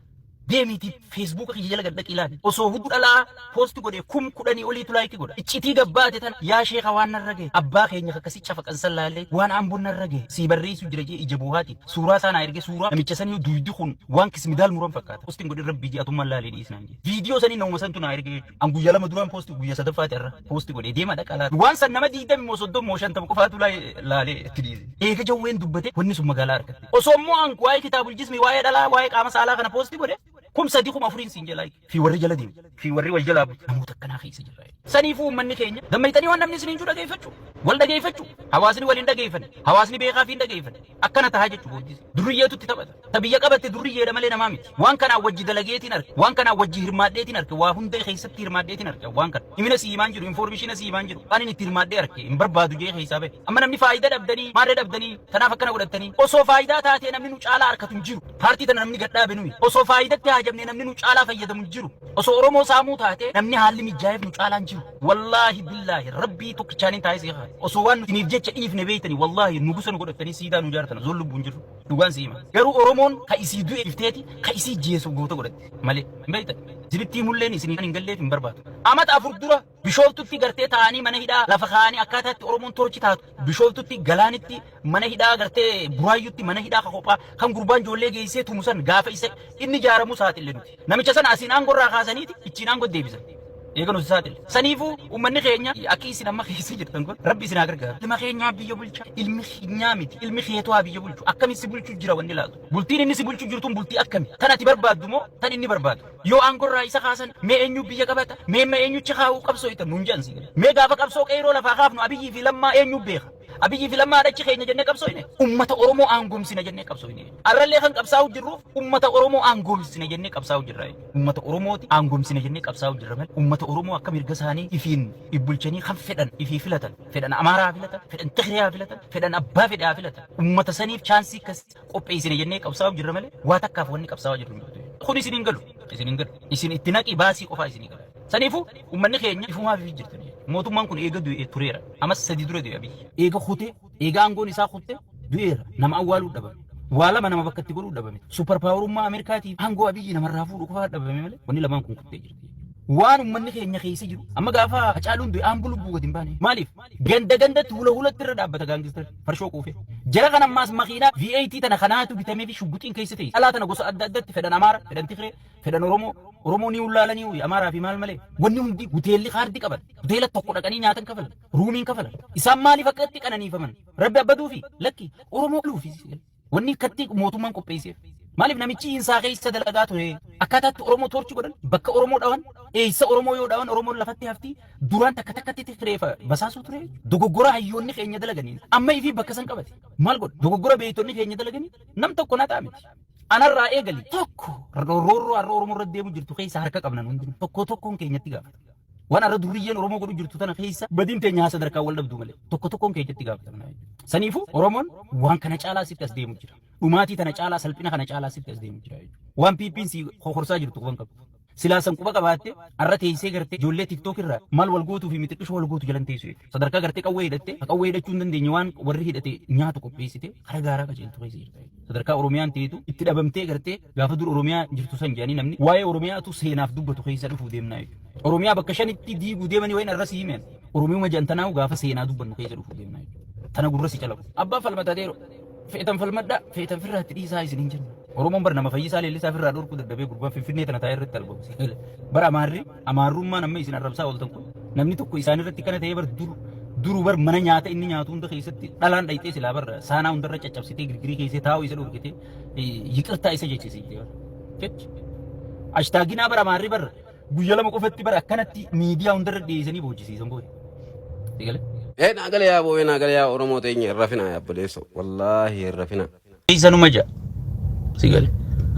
S2: Deemiitii Feesbuuka kiyya jala gad dhaqi ilaali. Osoo hudduu dhalaa post godhee 10,000 oliitu like godha. Iccitii gabbaate tana yaa sheekha waan narra gahe. Abbaa keenya akkasii cafaqan san laallee waan aamboon narra gahe sii barreessuu jira jee ija boohaatiin. Suuraa isaa naa ergee, suuraa namicha sanii duydi kun waan kismidaal muran fakkaata. Postiin godhin Rabbii jee atummaan laalee dhiisnaan jee. Viidiyoo sanii namuma santu naa ergee jechuudha. An guyyaa 2 duraan post, guyyaa sadaffaati irra post godhee deema dhaqa laala. Waan san nama 20 moo 30 moo 50 qofaatu laalee itti dhiise. Eega jawween dubbate wanni sun magaalaa argatte. Osoo immoo an waa'ee kitaabul jismi, waa'ee dhalaa, waa'ee qaama saalaa kana post godhe 3000 4000n siin jala fi warri jala deemu fi warri wal jalaa butu namoota akkanaa keessa jirra. Saniifuu uummanni keenya dammayxanii waan namni isiniin jiru dhageeffachuu, wal dhageeffachuu, hawaasni wal hin dhageeffanne, hawaasni beekaa fi hin dhageeffanne akkana tahaa jechuu booddis durriyyeetu itti taphata. Ta biyya qabatte durriyyeedha malee namaa miti. Waan kanaan wajji dalageetiin arge, waan kanaan wajji hirmaadheetiin arge, waa hunda keessatti hirmaadheetiin arge waan kana. Himina si himaan jiru, information si himaan jiru. Waan inni itti hirmaadhee arge hin barbaadu jee keessaa bahe. Amma namni faayidaa dhabdanii, maarree dhabdanii, tanaaf akkana godhattanii. Osoo faayidaa taatee namni nu caalaa harkatu hin jiru. Paartii tana namni gadhaabe nuyi. Osoo faayidatti haa Kabajamne namni nu caalaa fayyadamu hin jiru. Osoo Oromoo saamuu taate namni haalli mijaa'eef nu caalaa hin jiru. Wallaahi billaahi rabbii tokkichaaniin taa'ee si haa. Osoo waan nuti isiniif jecha dhiifne beeytanii wallaahi nugusa nu godhattanii siidaa nu ijaartan osoo lubbuun jirru. Dhugaan si hima. Garuu Oromoon ka isii du'e ifteeti ka isii jeesu goota godhatti malee. Hin beektan. Isinitti himulleen isinii hin galleef hin barbaadu. Amata 4 dura Bishooftutti gartee taa'anii mana hidhaa lafa kaa'anii akkaataa itti Oromoon torchi taatu Bishooftutti Galaanitti mana hidhaa gartee Buraayyutti mana hidhaa ka kophaa kan gurbaan ijoollee geessee tumu san gaafa isa inni ijaaramu saaxille nuti. Namicha sana asiin aangoo irraa kaasaniiti ichiin aangoo deebisan. Eega nuti saaxille. Saniifuu uummanni keenya akki isin amma keessa jirtan kun rabbi isin haa gargaaru. Ilma keenyaa biyya bulcha ilmi keenyaa miti ilmi keetu haa biyya bulchu akkami si bulchu jira wanni laaltu. Bultiin inni si bulchu jirtun bultii akkami? Tan ati barbaaddu moo tan inni barbaadu? Yoo aangorraa isa kaasan mee eenyu biyya qabata? Mee amma eenyuchi kaa'uu qabsooytan nuun jedhan sii galee. Mee gaafa qabsoo qeeyroo lafaa kaafnu Abiyyii fi Lammaa eenyu beeka? Abiyyii fi Lammaa dhachi keenya jennee qabsooyne? Ummata Oromoo aangoomsina jennee qabsooyne. Arrallee kan qabsaa'u jirruuf ummata Oromoo aangoomsina jennee qabsaa'u jirra. Ummata Oromooti aangoomsina jennee qabsaa'u jirra malee ummata Oromoo akka mirga isaanii ifiin ibbulchanii kan fedhan ifii filatan fedhan Amaaraa filatan fedhan Tigiriyaa filatan fedhan abbaa fedhaa filatan ummata saniif chaansii akkas qopheessine jennee qabsaa'u jirra malee waa takkaaf wanni qabsaa'aa jirru hin jirtu. Kun isin hin galu. Isin hin galu. Isin itti naqi baasii qofaa isin gala. Saniifuu uummanni keenya ifumaaf ifii jirtan. Mootummaan kun eega du'e tureera. Amas 3 dura du'e Abiyyi. Eega kutee, eega aangoon isaa kutte du'eera. Nama awwaaluu dhabame. Waa lama nama bakka itti godhuu dhabame. Super powerummaa Ameerikaatiif aangoo Abiyyi namarraa fuudhu qofaa dhabame malee wanni lamaan kun kuttee jirti. Waan uummanni keenya keessa jiru amma gaafa Hacaaluun du'e aangoo lubbuu gadi hin baane. Maaliif? Ganda gandatti hula hulatti irra dhaabbata gaangistar farshoo quufee. Jara kana ammaas makiinaa V8 tana kanaatu bitamee fi shugguxiin keessa ta'e. Dhalaa tana gosa adda addatti fedhan Amaara, fedhan Tigree, fedhan Oromoo, Oromoo ni ullaalanii hoyi Amaaraa fi maal malee. Wanni hundi hoteelli kaardii qaban. Hoteela tokko dhaqanii nyaatan kafalan. Ruumiin kafalan. Isaan maaliif akka itti qananiifaman? Rabbi abbaduufi lakki Oromoo luufi. Wanni akkatti mootummaan qopheesseef. Maaliif namichi insaa keessa dalagaa ture akkaataatti Oromoo toorchi godhan bakka Oromoo dhawan eessa Oromoo yoo dhawan Oromoon lafatti hafti duraan takka takkatti tireefa basaasuu ture dogoggora hayyoonni keenya dalaganii amma ifii bakka san qabate maal godha dogoggora beektonni keenya dalaganii nam tokko na ta'a miti. Anarraa eegali tokko roorroo har'a Oromoo irra deemu jirtu keessa harka qabnan hundinuu tokko tokkoon keenyatti gaafata. Waan har'a durriyyeen Oromoo godhu jirtu tana keessa badiin teenya haa sadarkaa wal dhabdu malee tokko tokkoon keenyatti gaafatamna. Saniifuu Oromoon waan kana caalaa sitti as deemu jira. Dhumaatii tana caalaa salphina kana caalaa sitti as deemu jira. Waan PP'n si kokorsaa jirtu quban qabdu. Silaa san quba qabaatte har'a teessee gartee ijoollee TikTok irraa maal wal gootuu fi mixiqqishoo wal gootu jalan teessu jechuudha. Sadarkaa gartee qawwee hidhatte qawwee hidhachuu hin dandeenye waan warri hidhate nyaatu qopheessite karaa gaaraa qajeeltu keessa jirta. Sadarkaa Oromiyaan teetu itti dhabamtee gartee gaafa dur Oromiyaa jirtu san jedhanii namni waa'ee Oromiyaatu seenaaf dubbatu keessa dhufuu deemnaa jechuudha. Oromiyaa bakka shanitti diiguu deemanii wayin arra sii himeen. Oromiyuma jedhan gaafa seenaa dubbannu keessa dhufuu deemnaa jechuudha. Tana gurra si calabu. Abbaa falmatateero feetan falmadhaa feetan firraatti dhiisaa isin hin jennu. Oromoon bar nama Fayyisaa Leellisaa firraa dhorkuu dadhabee gurbaan Finfinnee tana taa'ee irratti albamu. Bar Amaarri Amaarrummaan amma isin arrabsaa ooltan kun namni tokko isaan irratti kana ta'ee bar dur duru bar mana nyaata inni nyaatu hunda keessatti dhalaan dhayxee silaa bar saanaa hundarra caccabsitee girgirii keessee taa'uu isa dhorkitee yiqirtaa isa jechisiifte bar. Jechi. Ashtaaginaa bar Amaarri bar guyya 2 qofatti bar akkanatti miidiyaa hundarra dhiyeessanii boochisiisan booda. Sigale.
S1: Ee naa gale yaa boo'ee naa gale yaa Oromoo teenya hin rafinaa yaa obboleessoo wallaahi hin rafinaa.
S2: Isanuma ja'a. Si gale.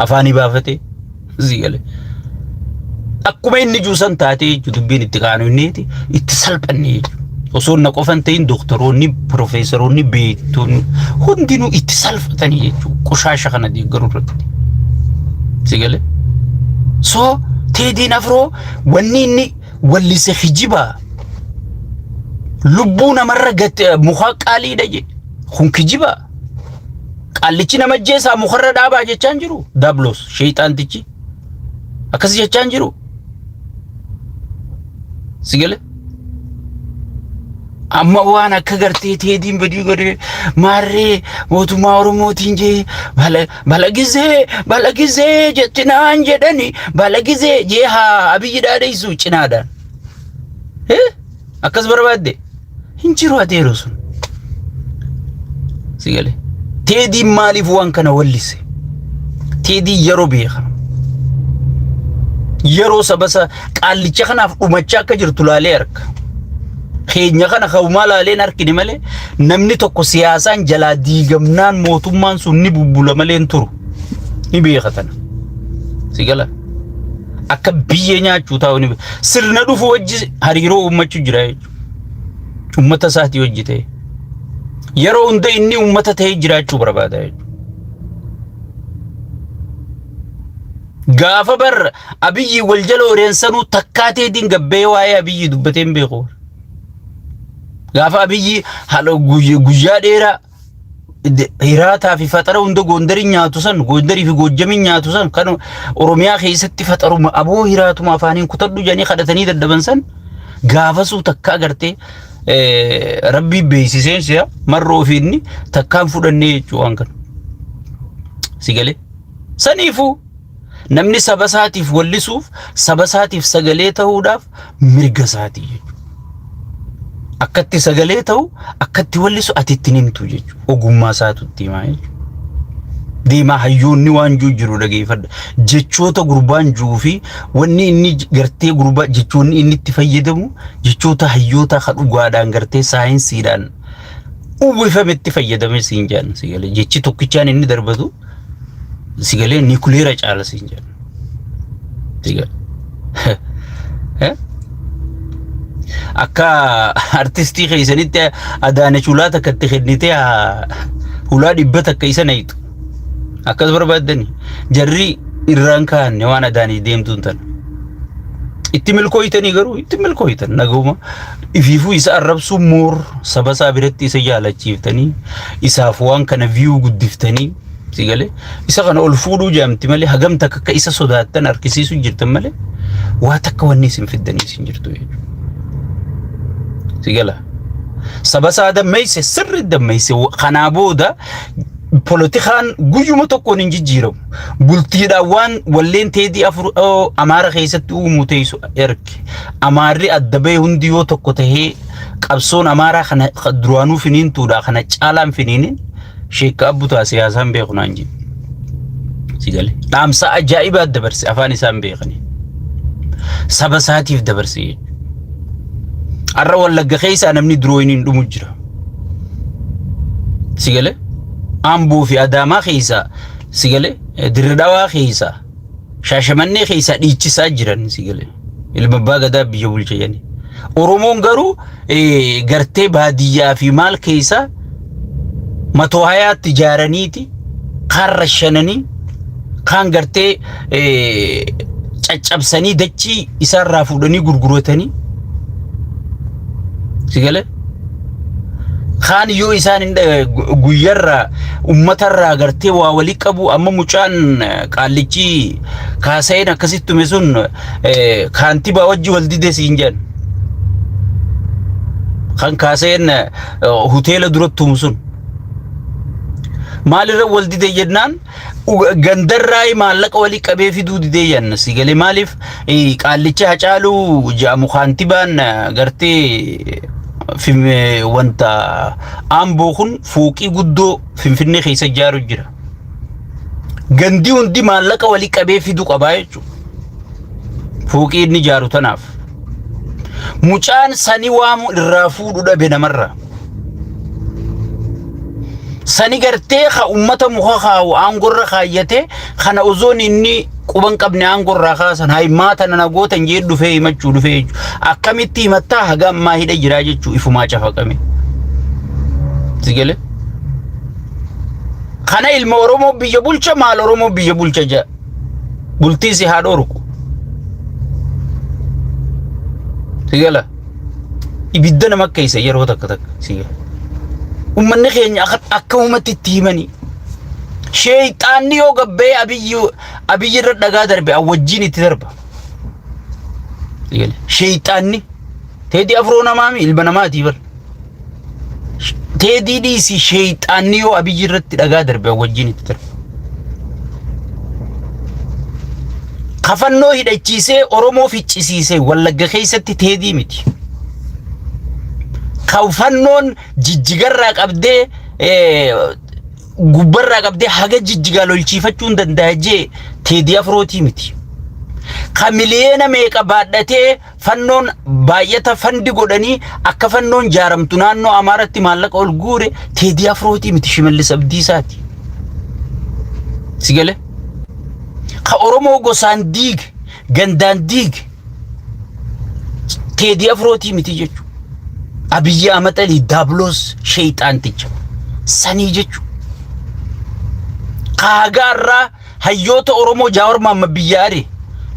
S2: Afaanii baafatee. Si gale. Akkuma inni juusan taatee jechuudha dubbiin itti kaanu inniiti itti salphanne jechuudha. Osoo na qofan ta'in doktoroonni, piroofeesaroonni, beektonni hundinuu itti salphatanii jechuudha. Qoshaasha kana deeggaruu irratti. Si gale. So Teediin Afroo wanni inni wallise kijibaa lubbuu namarra gate muka qaaliidha jedhe. Kun kijibaa. Qaallichi nama ajjeesaa mukarra dhaabaa jechaan jiru. Daablos sheexaantichi akkas jechaan jiru. Si gale? Amma waan akka gartee teediin badii godhee maarree mootummaa Oromootiin jee bala bala gizee bala gizee jetti naan jedhani bala gizee jee haa abiyyi dhaadheessu cinaadhaan. Eh? Akkas barbaadde hin jiru adeero sun. Si galee. Teediin maaliif waan kana wallise? Teediin yeroo beeka. Yeroo saba isa qaallicha kanaaf dhumachaa akka jirtu laalee arga. Keenya kana ka'umaa laaleen argine malee namni tokko siyaasaan jalaa diigamnaan mootummaan sun ni bubbula malee hin turu. Ni beeka tana. Si gala. Akka biyyee nyaachuu taa'u ni beeka. Sirna dhufu wajji hariiroo uummachuu jira jechuudha. Uummata isaatii wajji ta'e. Yeroo hunda inni uummata ta'ee jiraachuu barbaada jechuudha. Gaafa bar Abiyyi wal jala oreensanuu takkaa Teediin gabbee waa'ee Abiyyi dubbatee hin beeku. Gaafa Abiyyi haala guyyaa dheeraa hiraataa fi faxara hunda Goondarii nyaatu san, Goondarii fi Goojjamii nyaatu san, kan Oromiyaa keessatti faxaruma aboo hiraatuma afaaniin kutadhu jedhanii kadhatanii dadhaban san, gaafasuu takka agartee rabbii beeksiseen si'a marroo fi inni takkaan fudhannee jechuu waan kana. Si galee? Saniifuu namni saba isaatiif wallisuuf, saba isaatiif sagalee ta'uudhaaf mirga isaatii jechuudha. Akkatti sagalee ta'u, akkatti wallisu ati ittiin himtu jechuudha. Ogummaa isaatu itti himaa jechuudha. Deemaa hayyoonni waan jiru jiru dhageeffadha. Jechoota gurbaan jiru fi wanni inni gartee gurbaa jechoonni inni itti fayyadamu jechoota hayyoota ka dhugaadhaan gartee saayinsiidhaan uwwifametti fayyadame siin jedhan si galee. Jechi tokkichaan inni darbatu si galee nikuleera caala siin jedhan. Si galee. Akka artistii keessanitti Adaanech hulaa takka itti kennitee hulaa 100 isa nayxu. Akkas barbaaddani. Jarri irraan kaa'anne waan Adaanech deemtuun tana. Itti milkooytanii garuu itti milkooytan naguma ifiifuu isa arrabsuu moor saba isaa biratti isa jaalachiiftanii isaaf waan kana viyuu guddiftanii si galee isa kana ol fuudhuu jaamti malee hagam takka akka isa sodaattan harkisiisuu jirtan malee waa takka wanni isin fiddanii isin jirtu jechuudha. Si gala. Saba isaa dammeeyse, sirri dammeeyse. Kanaa booda polotikaan guyyuma tokkoon hin jijjiiramu. Bultiidhaan waan walleen Teedii Afroo Amaara keessatti uumuu teessu erge. Amaarri adda bahee hundi yoo tokko tahee qabsoon Amaaraa kana duraanuu finiintuudha, kana caalaan finiinin sheekka abbutaa siyaasaan beeku naan jedhe. Si galee. Dhaamsa ajaa'ibaa dabarse afaan isaan beekanii. Saba isaatiif dabarse jechuudha. Har'a Wallagga keessaa namni durooyiniin dhumu jira. Si galee. Amboo fi Adaamaa keessaa, si galee, Dirre Dhawaa keessaa, Shaashamannee keessaa dhiichisaa jiran, si galee. Ilma abbaa gadaa biyya bulcha jedhanii. Oromoon garuu gartee baadiyyaa fi maal keessaa matoo hayaatti ijaaraniiti kaan rashananii, kaan gartee caccabsanii dachii isaarraa fuudhanii gurguratanii, si galee, kaan yoo isaan hin guyyarraa ummatarraa gartee waa walii qabu. Amma mucaan qaallichi kaasa'een akkasitti tume sun kaantibaa wajji wal dide siin jedhan. Kan kaasa'een hoteela duratti tumu sun maalirra wal dide jennaan, gandarraa maallaqa walii qabee fiduu didee jenna, si galee. Maaliif qaallicha Hacaaluu jedhamu kaantibaan gartee wanta Amboo kun fooqii guddoo Finfinnee keessa ijaaru jira. Gandi hundi maallaqa walii qabee fiduu qabaa jechuudha. Fooqii inni ijaaru tanaaf. Mucaan sani waamu irraa fuudhu dhabe namarraa. Sani gartee ka ummata muka kaawu aangorra kaayyate kana osoon inni quban qabne aangorraa kaasan haymaa tana nagootan jee dhufee himachuu dhufee jechuudha. Akkamitti himattaa? Haga ammaa hidha jiraa jechuu ifumaa cafaqame. Si galee? Kana ilma Oromoo biyya bulcha, maal Oromoo biyya bulcha jedha. Bultii si haa dhorku. Si gala? Ibidda nama keessa yeroo takka takka si gala. Uummanni keenya akka uummatti itti himanii. Sheeyxaanni yoo gabbee Abiyyi irra dhagaa darbe wajjin itti darba. Si gala? Sheeyxaanni Teedii Afroo namaami, ilma namaatii bar. Teedii dhiisi, sheeyxaanni yoo Abiyyi irratti dhagaa darbe wajjin itti darba. Kafannoo hidhachiisee Oromoo ficcisiisee Wallagga keessatti Teedii miti. Kafannoon jijjigarraa qabdee, gubbarraa qabdee haga jijjigaa lolchiifachuun danda'a jee Teedii Afrootii miti. Ka miliyeena meeqa baadhatee fannoon baay'ata fandi godhanii akka fannoon jaaramtu naannoo Amaaratti maallaqa ol guure Teedii Afrootii miti, Shimallis Abdiisaati. Si galee? Ka Oromoo gosaan diige, gandaan diige Teedii Afrootii miti jechuudha. Abiyyi Ahmad Ali Daabloos sheeyxaanticha sanii jechuudha. Ka haga irraa Hayyoota Oromoo Jaawar Mahammad biyya ari.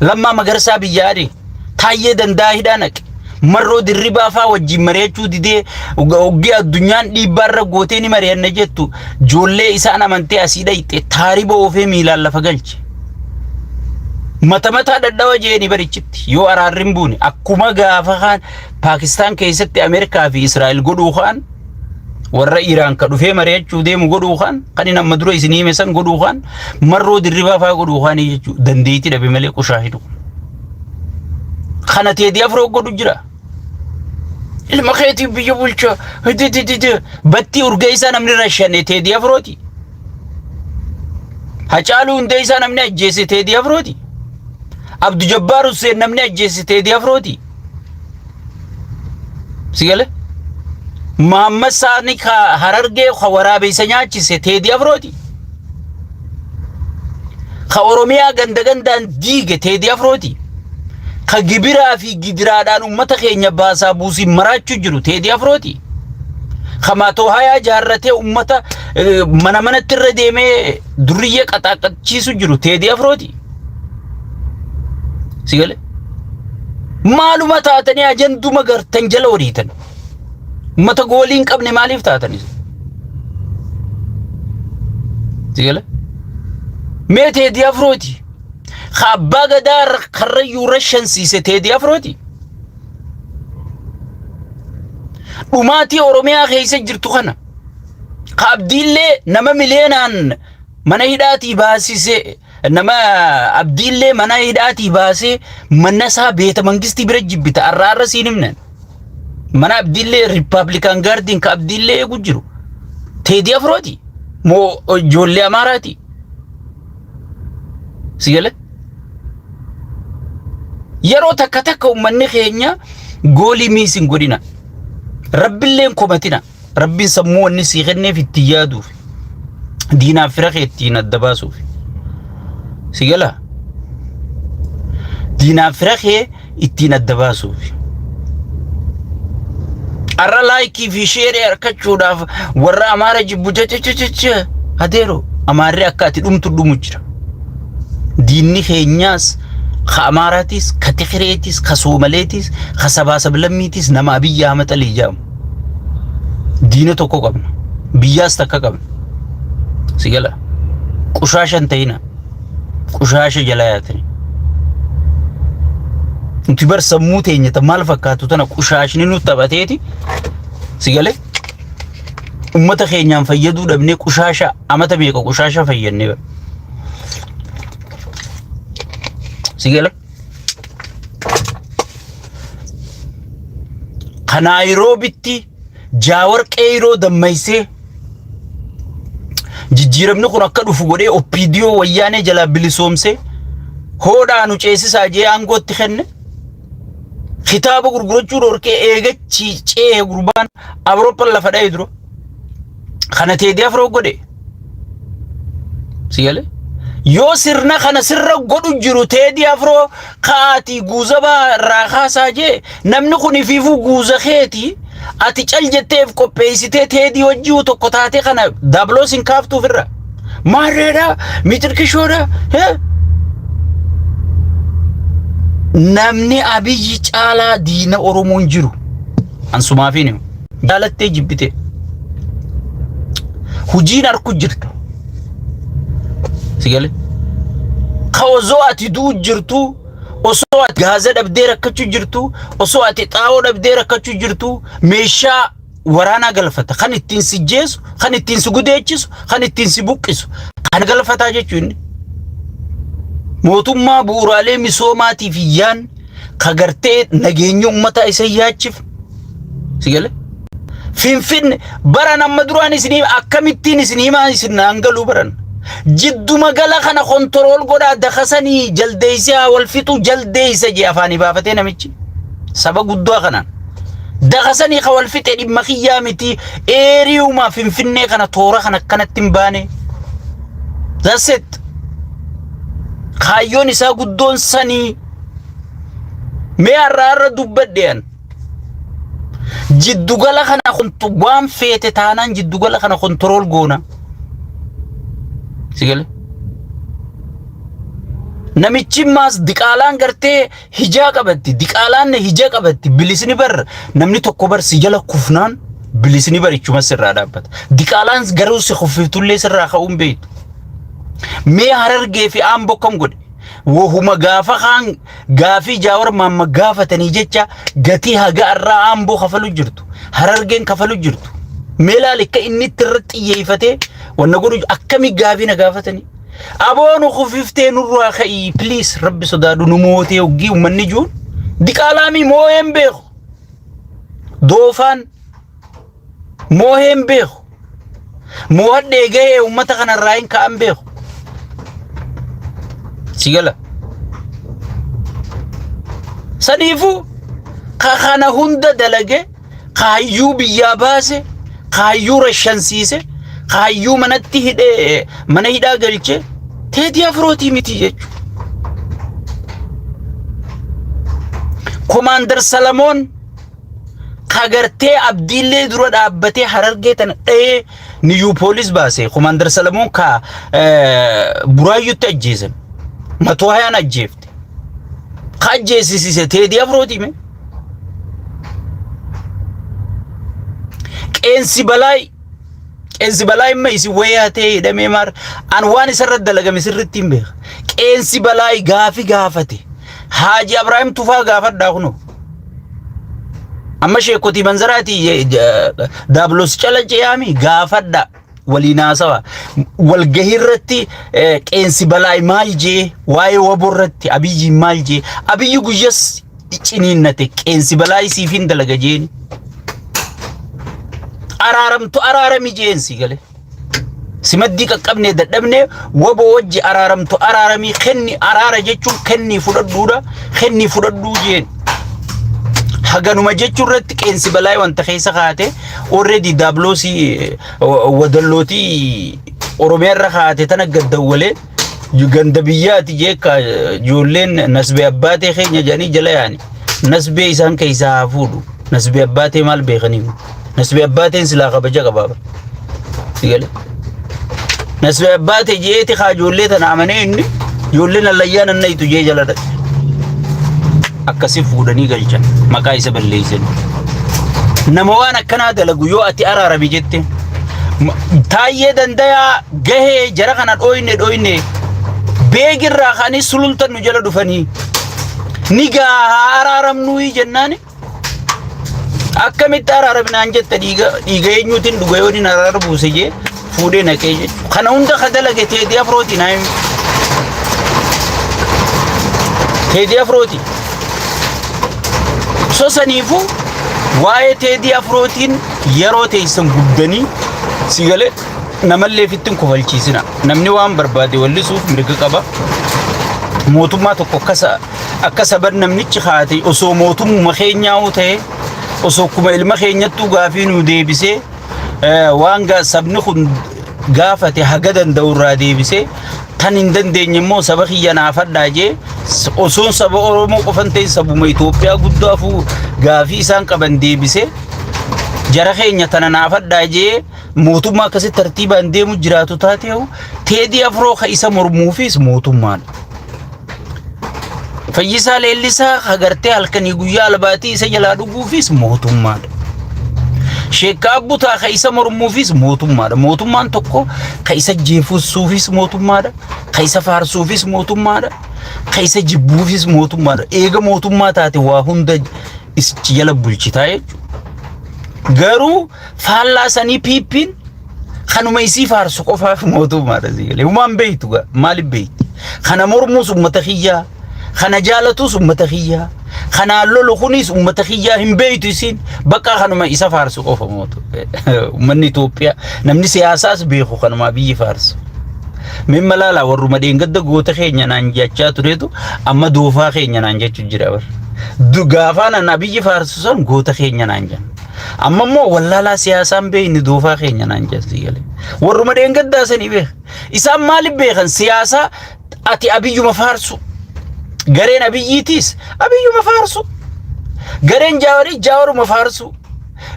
S2: Lammaa Magarsaa biyya ari. Taayyee Danda'a hidhaa naqe. Marroo Dirribaa faa wajjin mari'achuu didee oggee addunyaan dhiibbaa irra gootee ni mari'anna jettu joollee isaan amantee asii dhayxe taariba oofee miilaan lafa galche. Mata mataa dhadhawa jeeni barichitti yoo araarri hin buune akkuma gaafa kaan Paakistaan keessatti Ameerikaa fi Israa'el godhuu kaan warra Iraan ka dhufee mari'achuu deemu godhuu kaan kan inni amma dura isin hime san godhuu kaan marroo dirribaa faa godhuu kaanii jechuu dandeettii dhabe malee qushaa hidhu. Kana Teedii Afroo godhu jira. Ilma keetii biyya bulcha. Battii urgeessaa namni rashane Teedii Afrooti. Hacaaluu Hundeessaa namni ajjeese Teedii Afrooti. Abdu Jabbaar Hussein namni ajjeese Teedii Afrooti. Si gale? Mahammad Saani ka Harargee ka waraabessa nyaachise Teedii Afrooti. Ka Oromiyaa ganda gandaan diige Teedii Afrooti. Ka gibiraa fi gidiraadhaan uummata keenya baasaa buusii maraachuu jiru Teedii Afrooti. Ka maatoo hayaa jaarratee uummata mana manatti irra deemee durriyyee qaxaaqachiisu jiru Teedii Afrooti. Si gale? Maaluma taatanii ajanduma gartan jala horiitan. Uummata goolii hin qabne maaliif taatan isin? Si gale? Mee Teedii Afrooti. Ka abbaa gadaa karrayyuu rashansiise Teedii Afrooti. Dhumaatii Oromiyaa keessa jirtu kana. Ka abdiillee nama miliyeenaan mana hidhaatii baasise nama abdiillee mana hidhaatii baasee mana isaa beeta mangistii bira jibbita arra arra siin himnan. Mana abdiillee riippaabilikaan gaardiin ka abdiillee eegu jiru. Teedii Afrooti moo ijoollee Amaaraati? Si gale? Yeroo takka takka uummanni keenya goolii miis hin godhina. Rabbillee hin komatina. Rabbiin sammuu wanni sii kenneef ittiin yaaduuf. Diinaaf fira kee ittiin adda baasuuf. Si galaa? Diinaaf fira kee ittiin adda baasuuf. Arra laayikii fi sheerii argachuudhaaf warra Amaara jibbu jecha adeero Amaarri akka ati dhumtu dhumu jira. Diinni keenyaas ka Amaaraatis, ka Tigireetis, ka Soomaleetis, ka sabaa sablammiitis nama Abiyyi Ahmad Alii jedhamu. Diina tokko qabna. Biyyaas takka qabna. Si gala. Qushaasha hin ta'ina. Qushaasha jala yaatani. Nuti bar sammuu teenya ta maal fakkaatu tana qushaashni nu taphateeti. Si galee? Ummata keenyaan fayyaduu dhabnee qushaasha amata meeqa qushaasha fayyadnee bar. Si galee? Ka Naayiroobitti Jaawar Qeeyroo dammaysee jijjiiramni kun akka dhufu godhee OPDO wayyaanee jalaa bilisoomsee hoodhaa nu ceesisaa jee aangootti kenne kitaaba gurgurachuu dhorkee eegachi ceehe gurbaan Awurooppaan lafa dha'e dura. Kana Teedii Afroo godhe. Si galee? Yoo sirna kana sirra godhu jiru Teedii Afroo ka'aatii guuzabaa irraa kaasaa jee namni kun ifiifuu guuza keeti ati cal jetteef qopheessitee Teedii wajjii tokko taatee kana daabloos hin kaaftuuf irra. Maarreedha mitirkishoodha. Namni Abiyyi caalaa diina Oromoon jiru. Ansumaafiin himu. Jaalattee jibbitee. Hujiin harku jirta. Si galee? Ka osoo ati du'u jirtu, osoo ati gaaza dhabdee rakkachuu jirtu, osoo ati xaa'oo dhabdee rakkachuu jirtu, meeshaa waraanaa galfata. Kan ittiin si jeesu, kan ittiin si gudeechisu, kan ittiin si buqqisu. Kana galfataa jechuun inni. Mootummaa bu'uuraalee misoomaatiif yaan ka gartee nageenya uummataa isa yaachif. Si galee? Finfinne baran amma duraan isinii akkamittiin isin himaa isin naan galuu baran. Jidduma gala kana kontorool godhaa dakasanii jaldeessee haa wal fixuu jaldeessa jee afaanii baafatee namichi. Saba guddaa kanaan. Dakasanii ka wal fixe dhimma kiyyaa miti eeriyuma Finfinnee kana toora kana akkanatti hin baane. That's it. Kaayyoon isaa guddoon sanii. Mee har'a har'a dubbadhe an. Jiddugala kana waan feete taanaan jiddugala kana kontirool goona. Si galee? Namichi maas diqaalaan gartee hijaa qabatti, diqaalaan hijaa qabatti, bilisni bar namni tokko bar si jala kufnaan bilisni bar ichuma sirraa dhaabbata. Diqaalaan garuu si kuffiftullee sirraa ka'uun beektu. Mee Harargee fi Amboo kam godhe? Wahuma gaafa kaan gaafii Jaawar Maamma gaafatanii jecha gatii haga irraa Amboo kafalu jirtu. Harargeen kafalu jirtu. Mee laali akka inni itti irratti xiyyeeffatee wanna godhu akkamii gaafii na gaafatanii? Aboo nu kufiftee nurraa ka'ii please rabbi sodaadhu nu mootee hoggii uummanni juun diqaalaamii moo'een beeku. Doofaan moo'een beeku. Moo'adhee gahee uummata kanarraa hin ka'an beeku. Si gala. Saniifuu ka kana hunda dalage kaayyuu biyyaa baase kaayyuu rashansiise kaayyuu manatti hidhee mana hidhaa galche Teedii Afrootii miti jechuudha. Komaandar Salamoon kagartee Abdiillee dura dhaabbatee Harargee tana dhahee niyyuu poolis baase. Komaandar Salamoon ka Buraayyutti ajjeesan. Matoo hayaan ajjeefte. Ka ajjeesisiise Teedii Afrootii mee? Qeensi balaay qeensi balaa imma isin wayyaa ta'e hidhamee maar an waan isarra dalagame sirriitti hin beeka. Qeensi balaay gaafi gaafate. Haaji Abrahaam Tufaa gaafadhaa kunoo. Amma sheekotii manzaraatii daablos cala ce'aami gaafadhaa. Waliin haasawa. Walgahii irratti qeensi balaay maal jee waa'ee waboo irratti Abiyyiin maal jee Abiyyi guyyas ciniinnate qeensi balaay siif hin dalaga jeeni. Araaramtu araarami jeen si galee. Simaddii qaqqabnee dadhabnee waboo wajji araaramtu araaramii kenni araara jechuun kennii fudhadhuudha kennii fudhadhuu jeen. Haganuma jechuu irratti qeensi balaa wanta keessa kaate already daabloosii wadallootii Oromiyaa irra kaate tana gaddawwalee ganda biyyaati jeekka ijoolleen nasbee abbaatee keenya jedhanii jala yaani nasbee isaan keessaa haa fuudhu nasbee abbaatee maal beekanii nasbee abbaateen silaa kabaja qabaaba. Sigale. Nasbee abbaatee jeeti kaa ijoollee tana amanee inni ijoolleen allayyaa nannayitu jee jala dhaqe. Akkasi fuudhanii galchan maqaa isa balleessan. Nama waan akkanaa dalagu yoo ati araarami jette taayyee dandayaa gahee jara kana dhooyne dhooyne beegirraa ka'anii sulultan nu jala dhufanii ni gaa araaramnuu jennaani Akkamitti araaraminaan jetta dhiiga dhiiga eenyuutiin dhuga yoo inni araara buuse jee fuudhee naqee jechuudha. Kana hunda ka dalage Teedii Afrooti naa himi. Teedii Afrooti. So saniifuu waa'ee Teedii Afrootiin yeroo teessan gubdanii si galee namallee ofitti hin kofalchiisina. Namni waan barbaade wallisuuf mirga qaba. Mootummaa tokko akkasa Akka saban namnichi kaate osoo mootummuma keenyaa'uu ta'e osoo akkuma ilma keenyattuu gaafii nu deebisee waan sabni kun gaafate haga danda'u irraa deebisee tan hin dandeenye immoo saba kiyya naafadhaa jee osoon saba Oromoo qofan ta'in sabuma Itoophiyaa guddaafuu gaafii isaan qaban deebisee jara keenya tana naafadhaa jee mootummaa akkasitti tartiibaan deemu jiraatu taateehu Teedii Afroo ka isa mormuufis mootummaadha. Fayyisaa Leellisaa ka gartee halkanii guyyaa albaatii isa jalaa dhuguufis mootummaadha. Sheekka Abbutaa ka isa mormuufis mootummaadha. Mootummaan tokko ka isa jeefussuufis mootummaadha. Ka isa faarsuufis mootummaadha. Ka isa jibbuufis mootummaadha. Eega mootummaa taate waa hunda isichi jala bulchitaa jechuudha. Garuu faallaa sanii piippiin kanuma isii faarsu qofaaf mootummaadha sii galee. Humaan beektu gaa maaliif beekti? Kana mormuus ummata kiyyaa, kana jaalatus ummata kiyyaa, kanaan lolu kunis ummata kiyyaa hin beektu isiin bakka kanuma isa faarsu qofa mootu. Ummanni Itoophiyaa namni siyaasaas beeku kanuma biyyi faarsu. Mimma laalaa warruma dheengadda goota keenya naan jechaa turetu amma doofaa keenya naan jechuu jira bar. Gaafaan an Abiyyi faarsu san goota keenya naan jenna. Amma immoo wallaalaa siyaasaan beekni doofaa keenya naan jedhan galee. Warruma dheengaddaa sanii beeka. Isaan maaliif beekan siyaasaa ati Abiyyuma faarsu. Gareen Abiyyiitiis Abiyyuma faarsu. Gareen Jaawarii Jaawaruma faarsu.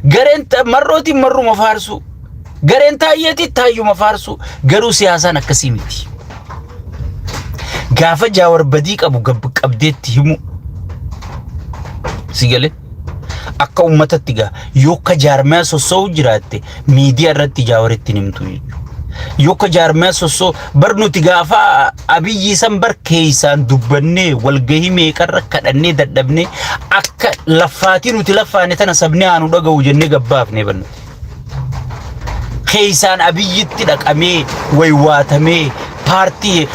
S2: Gareen Marrootiin Marruma faarsu. Gareen Taayyeetii Taayyuma faarsu. Garuu siyaasaan akkasii miti.
S4: Gaafa Jaawar badii qabu qabdeetti himu. Si galee? Akka uummatatti gaa yoo akka jaarmaya sossoo'u jiraatte miidiyaa irratti Jaawaritti himtu jechuudha. Yoo akka jaarmaya sossoo bar nuti gaafa Abiyyi san bar keessaan dubbannee walgahii meeqarra kadhannee dadhabnee akka laffaatii nuti laffaane tana sabni haanu dhaga'u jennee gabbaafne bar nuti. Keessaan Abiyyitti dhaqamee waywaatamee paartii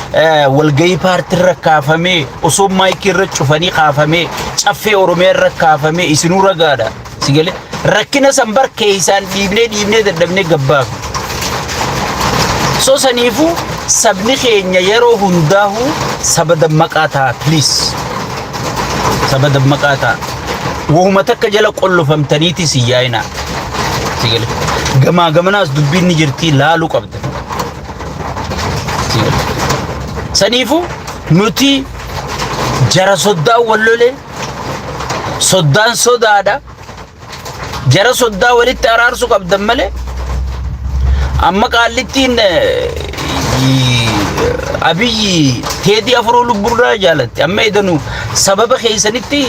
S4: walgahii paartii irra kaafamee osoo maayikii irra cufanii kaafamee caffee Oromiyaa irra kaafamee isinuu ragaadha. Si galee rakkina san bar keessaan dhiibnee dhiibnee dadhabnee gabbaafne. So saniifuu sabni keenya yeroo hundaa'u saba dammaqaa ta'a, please. Saba dammaqaa ta'a. Wahuma takka jala qollofamtaniiti si yaa'inaa. Si galee gamaa gamanaas dubbiin ni jirti, laaluu qabda. Si galee saniifuu nuti jara soddaan wal lolee soddaan sodaadha. Jara soddaa walitti araarsuu qabdan malee amma qaallittiin Abiyyi Teedii Afroo lubburraa jaalatti. Amma edanu sababa keessanitti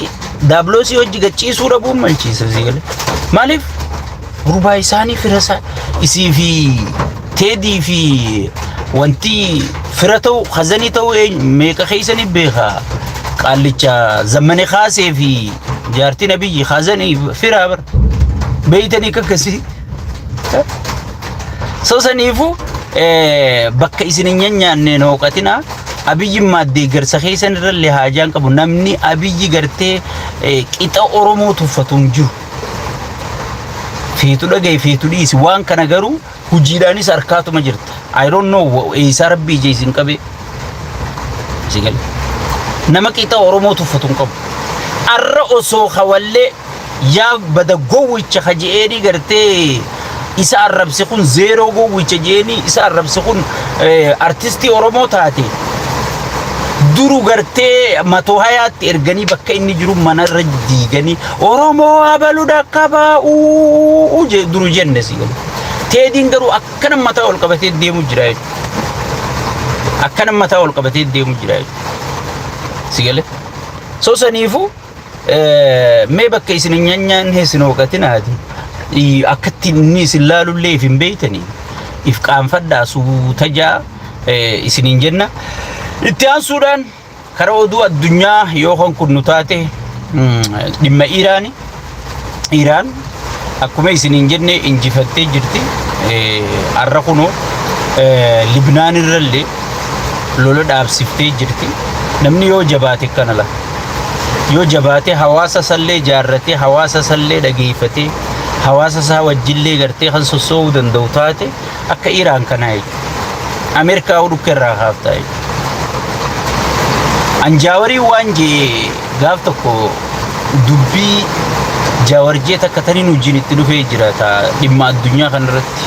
S4: daabloosii hojii gachiisuu dhabuun malchiisa, si galee. Maaliif gurbaa isaanii fira isaa isii fi Teedii fi wanti fira ta'u khazanii ta'u meeqa keessanii beeka? Qaallicha Zammane Kaasee fi jaartiin Abiyyi khazanii firaa bar beeytanii akkasii. So saniifuu bakka isin hin nyaanne hooqatina. Abiyyi deeggarsa keessan irrallee haajaan qabu. Namni Abiyyi gartee qixa Oromoo tuffatu hin jiru. Feetu dhagaye, feetu dhiisi, waan kana garuu hojiidhaanis harkaatuma jirta. I don't know eessaa rabbii ija isin qabe. Si gale. Nama qixa Oromoo tuffatu hin qabu. Arra osoo hawallee yaa bada gowwicha kaje'eeni gartee isa arrabse kun zeeroo gowwicha je'eeni isa arrabse kun artistii Oromoo taate duru gartee matoo hayaatti erganii bakka inni jiru manarra diiganii Oromoo abalu dhaqqabaa uu duru jenne, si galu. Teediin garuu akkana mataa ol qabatee deemu jira jechuudha. Akkana mataa ol qabatee deemu jira jechuudha. Si galee. So saniifuu mee bakka isin hin nyaanne isin hooqatinaati. Akkatti inni isin laalullee if hin beeytanii. If qaanfadhaa, suuta jaa isiniin jenna. Itti aansuudhaan karaa oduu addunyaa yoo kan kun nu taate dhimma Iraani. Iraan akkuma isiniin jenne injifattee jirti. Har'a kunoo Libnaan irrallee lola dhaabsiftee jirti. Namni yoo jabaate kana la. Yoo jabaate hawaasa sallee jaarratee, hawaasa sallee dhageeffatee, hawaasa isaa wajjillee gartee kan sossoo'uu danda'u taate akka Iraan kanaa jechuudha. Ameerikaa dhukke irraa kaaftaa jechuudha. Anjaawarii waan jee gaaf tokko dubbii jaawarjee takka taniin wajjin itti dhufee jira dhimma addunyaa kanarratti.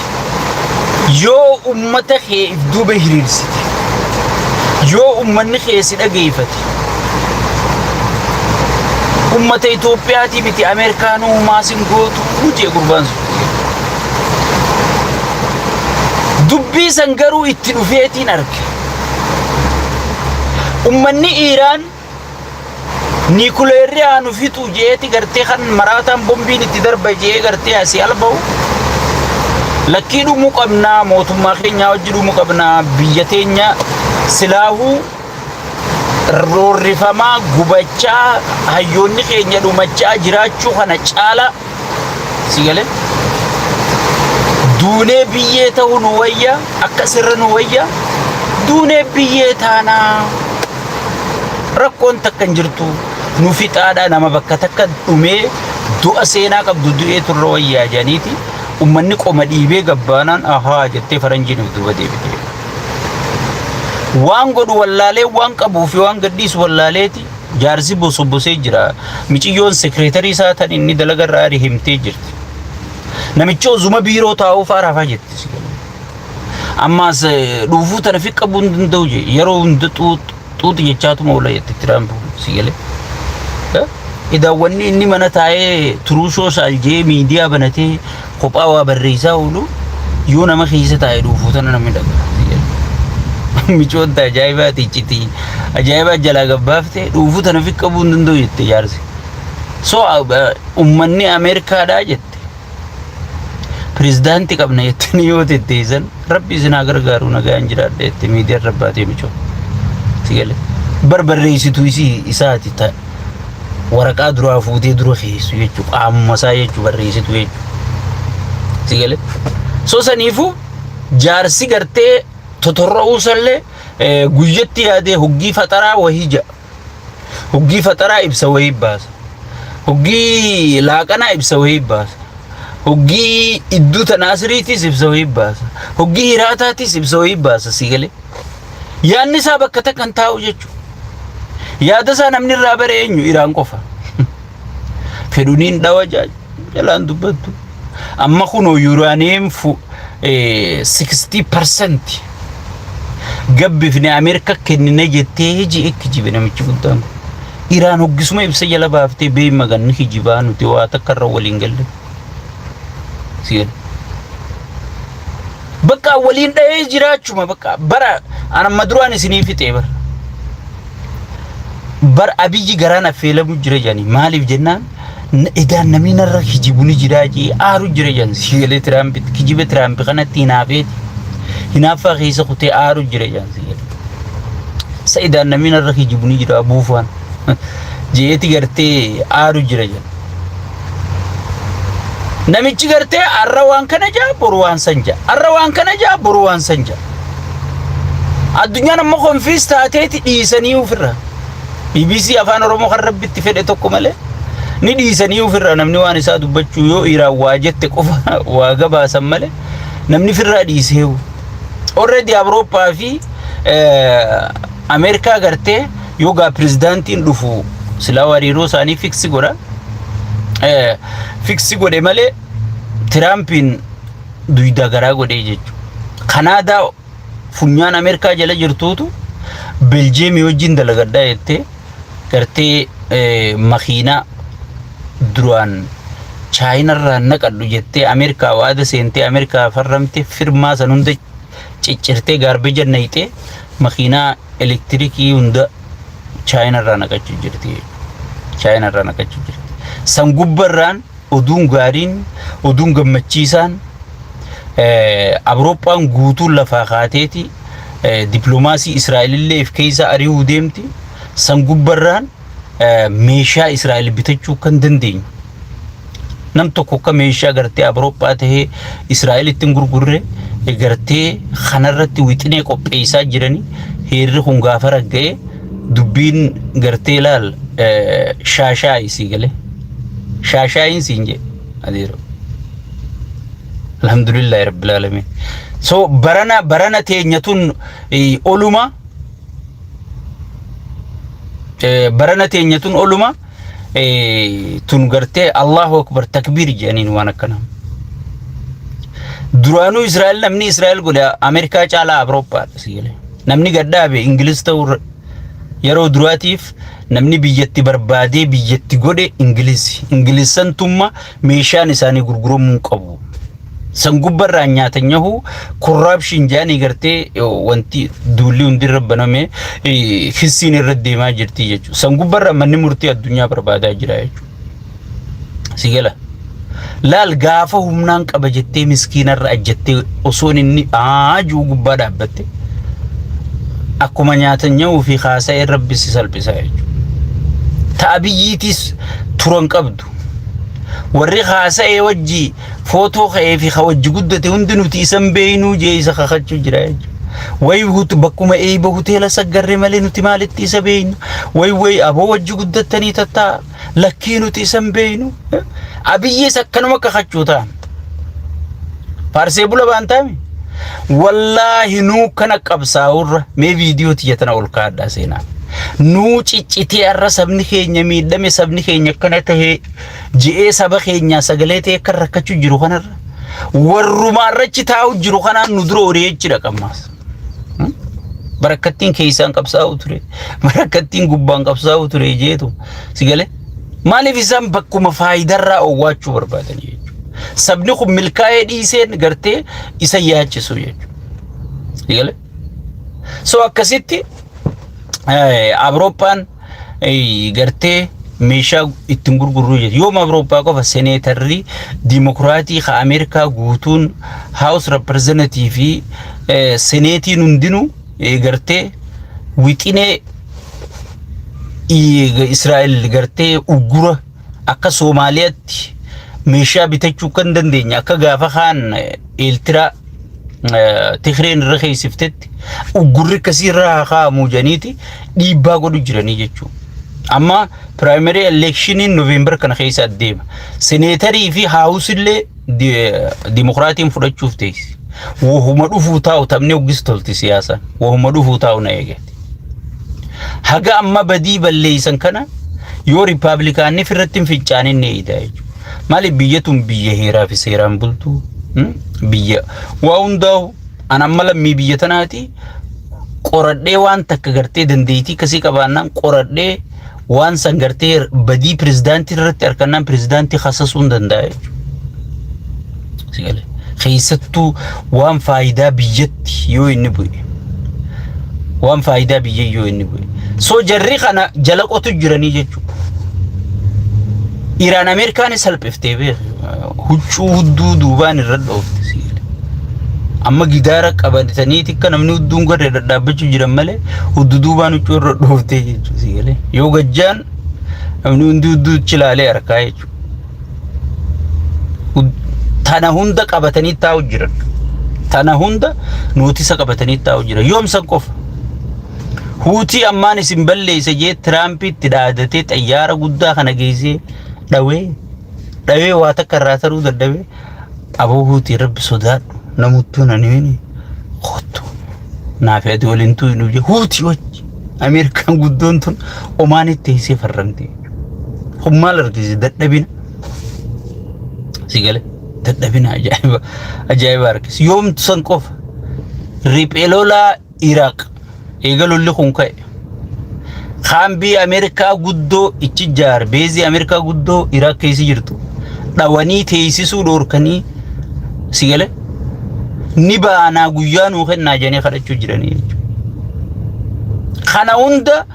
S4: Yoo ummata kee if duuba hiriirsite, yoo ummanni kee si dhageeffate, ummata Itoophiyaatii miti Ameerikaanuu maasin gootu jee gurbaan sun. Dubbii san garuu itti dhufeetiin arge. Ummanni Iiraan niikuleerri haa nu fixu jeeti gartee kan maraataan bombiin itti darba jee gartee asii ala ba'u. Lakkii, dhumuu qabnaa, mootummaa keenyaa wajji dhumuu qabnaa, biyya teenya silaahuu roorrifamaa gubachaa hayyoonni keenya dhumachaa jiraachuu kana caala, si galee, duunee biyyee ta'uu nu wayya, akka sirra nu wayya, duunee biyyee taanaa rakkoon takka hin jirtu, nu fixaadha, nama bakka takka dhumee du'a seenaa qabdu du'ee turre wayyaa jedhaniiti ummanni qoma dhiibee gabbaanaan ahaa jettee faranjiin of duuba deebite. Waan godhu wallaalee, waan qabuu fi waan gadhiisu wallaaleeti jaarsi bosobosee jira. Miciyyoon sekireetarii isaa tan inni dalaga irraa ari himtee jirti. Namichi osuma biiroo taa'uuf arafaa jetti. Ammaas dhuufuu tana fi qabuu hin danda'u je yeroo hunda xuuxi jechaatuma oola jetti Tiraamp, si galee. Idaawwanni inni mana taa'ee Truth Social jee miidiyaa banatee kophaa waa barreessaa oolu yoo nama keessa taa'ee dhuufuu tana namni dhaga'a. Micoon ajaa'ibaati iccitii. Ajaa'ibaa jalaa gabbaaftee dhuufuu tana fi qabuu hin danda'u jette jaarsi. So ummanni Ameerikaadhaa jette. Pirezidaantii qabna jettanii yoo tetteessan rabbi isin haa gargaaru, nagaan jiraadha jette miidiyaa irra baatee michoo. Si galee. Barbarreessituu isii isaati ta waraqaa duraa fuutee dura keessu jechuudha. Qaamuma isaa jechuudha, barreessitu jechuudha. Si galee. So saniifuu jaarsi gartee totorra'uu sallee guyyatti yaadee hoggii faxaraa wahii ja'a. Hoggii faxaraa ibsa wahii baasa. Hoggii laaqanaa ibsa wahii baasa. Hoggii idduu tanaasiriitis ibsa wahii baasa. Hoggii hiraataatis ibsa wahii baasa, si galee. Yaadni isaa bakka takka hin taa'u jechuudha. Yaada isaa namni irraa bare eenyu? Iraan qofa. Fedhuniin dhawa jalaan dubbattu. Amma kunoo uranium 60% gabbifne Ameerika kennine jettee ji'e kijibe namichi guddaan kun. Iraan hoggisuma ibsa jala baaftee bee maganni kijibaa, nuti waa takka irra waliin galle. Si gale. Bakka waliin dhahee jiraachuma bakka bara anamma duraan isinii fixee bara. Bar Abiyyi garaan affeelamu jira jedhanii, maaliif jennaan edaan namni narra kijibu ni jira jee aaru jira jedhan. Si galee, Tiraampi kijiba Tiraampi kanatti hinaafeeti hinaaffaa keessa kutee aaru jira jedhan. Si galee, sa edaan namni narra kijibu ni jira buufaan jeeti gartee aaru jira jedhan. Namichi gartee arra waan kana jaa, boru waan san jaa, arra waan kana jaa, boru waan san jaa. Addunyaan ammoo confuse taateeti dhiisanii ofirra. BBC Afaan Oromoo kan rabbitti fedhe tokko malee ni dhiisanii ofirra, namni waan isaa dubbachuu yoo Iraan waa jette qofa waa gabaasan malee namni firraa dhiisee. Already Awurooppaa fi Ameerikaa gartee yoo gaa pirezidaantiin dhufu silaa hariiroo isaanii fix godha. Fix godhe malee Tiraampiin duyda garaa godhee jechuudha. Kanaadaa funyaan Ameerikaa jala jirtuutu Beljeemii wajjin dalagadhaa jettee gartee makiinaa duraan Chaayinarraa naqadhu jettee Ameerikaa waada seentee Ameerikaa farramte, firmaa san hunda ciccirtee garbage naqxee makiinaa elektirikii hunda Chaayinarraa naqachuu jirti. Chaayinarraa naqachuu jirti. San gubbarraan oduun gaariin, oduun gammachiisaan, Awurooppaan guutuun lafaa kaateeti dippiloomaasii Israa'elillee if keessa ari'uu deemti. San gubbarraan meeshaa Israa'el bitachuu kan dandeenyu. Nam tokko akka meeshaa gartee Awurooppaa tahee Israa'elitti hin gurgurre gartee kanarratti wixinee qopheessaa jiranii, heerri kun gaafa ragga'e dubbiin gartee laal shaashaa isii galee. Shaashaayin siin jedhe adeero. Alhamdulillahi rabbil alamin. So barana barana teenya tun oluma, barana teenya tun oluma tun gartee Allahu akbar takbiir jedhaniin waan akkana. Duraanuu Israa'el namni Israa'el godhe Ameerikaa caalaa Awurooppaadha si galee. Namni gadhaabe Ingiliz ta'uu yeroo duraatiif namni biyyatti barbaadee biyyatti godhe Ingilizi. Ingilisantumma meeshaan isaanii gurguramuu hin qabu. San gubbarraa nyaata nyahu corruption jedhanii gartee wanti duulli hundi irra baname hissiin irra deemaa jirti jechuudha. San gubbarraa manni murtii addunyaa barbaadaa jira jechuudha. Si gala. Laal, gaafa humnaan qaba jettee miskiinarra ajjattee osoon inni aajuu gubbaa dhaabbatte akkuma nyaata nyahuu fi haasa'ee rabbi si salphisa jechuudha. Ta'a biyyiitis turan qabdu. Warri haasa'ee wajji footoo ka'ee fi ka wajji guddate hundi nuti isan beeynuu jee isa kakachuu jira jechuudha. Way hutu bakkuma eeyba hoteela saggarre malee nuti maalitti isa beeyna? Way way aboo wajji guddattanii tattaa lakkii nuti isan beeynu. Abiyyees akkanuma kakachuu ta'an. Faarsee bula baan taame. Wallaahi nuu kana qabsaa'urra mee viidiyoo tiyya tana ol kaadhaa seenaa. Nuu ciccitee har'a sabni keenya miidhame, sabni keenya akkana tahee je'ee saba keenyaa sagalee ta'e akka rakkachuu jiru kanarra warruma irrachi taa'u jiru kanaan nu dura ori'eechi dhaqammaas. Barakattiin keessaan qabsaa'u ture, barakattiin gubbaan qabsaa'u ture jeetu si galee. Maaliif isaan bakkuma faayidarraa owwaachuu barbaadanii jechuudha. Sabni kun milkaa'ee dhiiseen gartee isa yaachisu jechuudha. Si galee. So akkasitti Awurooppaan gartee meeshaa ittiin gurgurruu jedhu. Yooma Awurooppaa qofa, seneetarri Dimokiraatii ka Ameerikaa guutuun, House Representative fi seneetiin hundinuu gartee wixinee Israa'el gartee uggura akka Soomaaliyaatti meeshaa bitachuu kan dandeenye, akka gaafa kaan Eeltiraa Tigreen irra keessiftetti uggurri akkasii irra haa kaa'amu jedhaniiti dhiibbaa godhu jiranii jechuudha. Amma primary electioniin November kana keessa adeema. Seneetarii fi House illee Dimokiraatiin fudhachuuf teessi. Wahuma dhufuu taa'u, taphni hoggis tolti siyaasaan. Wahuma dhufuu taa'u na eegate. Haga amma badii balleessan kana yoo Riippaabilikaanni firratti hin fincaanin ni eeyida jechuudha. Maaliif? Biyya tun biyya heeraa fi seeraan bultu, biyya waa hundaa'u. An amma lammii biyya tanaati, qoradhee waan takka gartee dandeettii akkasii qabaannaan, qoradhee waan san gartee badii pirezidaantii irratti harkannaan pirezidaantii kasasuu hin danda'a jechuudha. Keessattuu waan faayidaa biyyatti yoo inni bu'e. Waan faayidaa biyya yoo inni bu'e. So jarri kana jala qotu jiranii jechuudha. Iraan Ameerikaanis salphiftee beeku. Huccuu hudduu duubaan irra dhoofte siile. Amma gidaara qabatanii tikka namni hudduun garee dhadhaabbachuu jiran malee hudduu duubaan huccuu irra dhooftee jechuudha siile. Yoo gajjaan namni hundi hudduu ilaalee harkaa jechuudha. Tana hunda qabatanii taa'u jiran. Tana hunda nootisa qabatanii taa'u jiran. Yoom san qofa? Huutii ammaan isin balleessa jee Tiraampitti dhaadatee xayyaara guddaa kana geessee dhawee dhawee waa takka irraa taruu dadhabee, aboo Huutii, rabbi sodaadhu, namuttuu nan himini, kottu naaf ati waliin tu'inu jee. Huutii wajji Ameerikaan guddoon tun Omaanitti teessee farramte. Kun maal argisiisa? Dadhabina. Si gale, dadhabina ajaa'iba ajaa'iba argisiisa. Yoomtu san qofa? Riphee lolaa Iraaq eega lolli kun ka'e, kaambii Ameerikaa guddoo ichi ijaare, beezii Ameerikaa guddoo Iraaq keessa jirtu dhawanii teessisuu dhoorkanii, si gale, ni baanaa guyyaa nuu kennaa jedhanii kadhachuu jiranii jechuudha. Kana hunda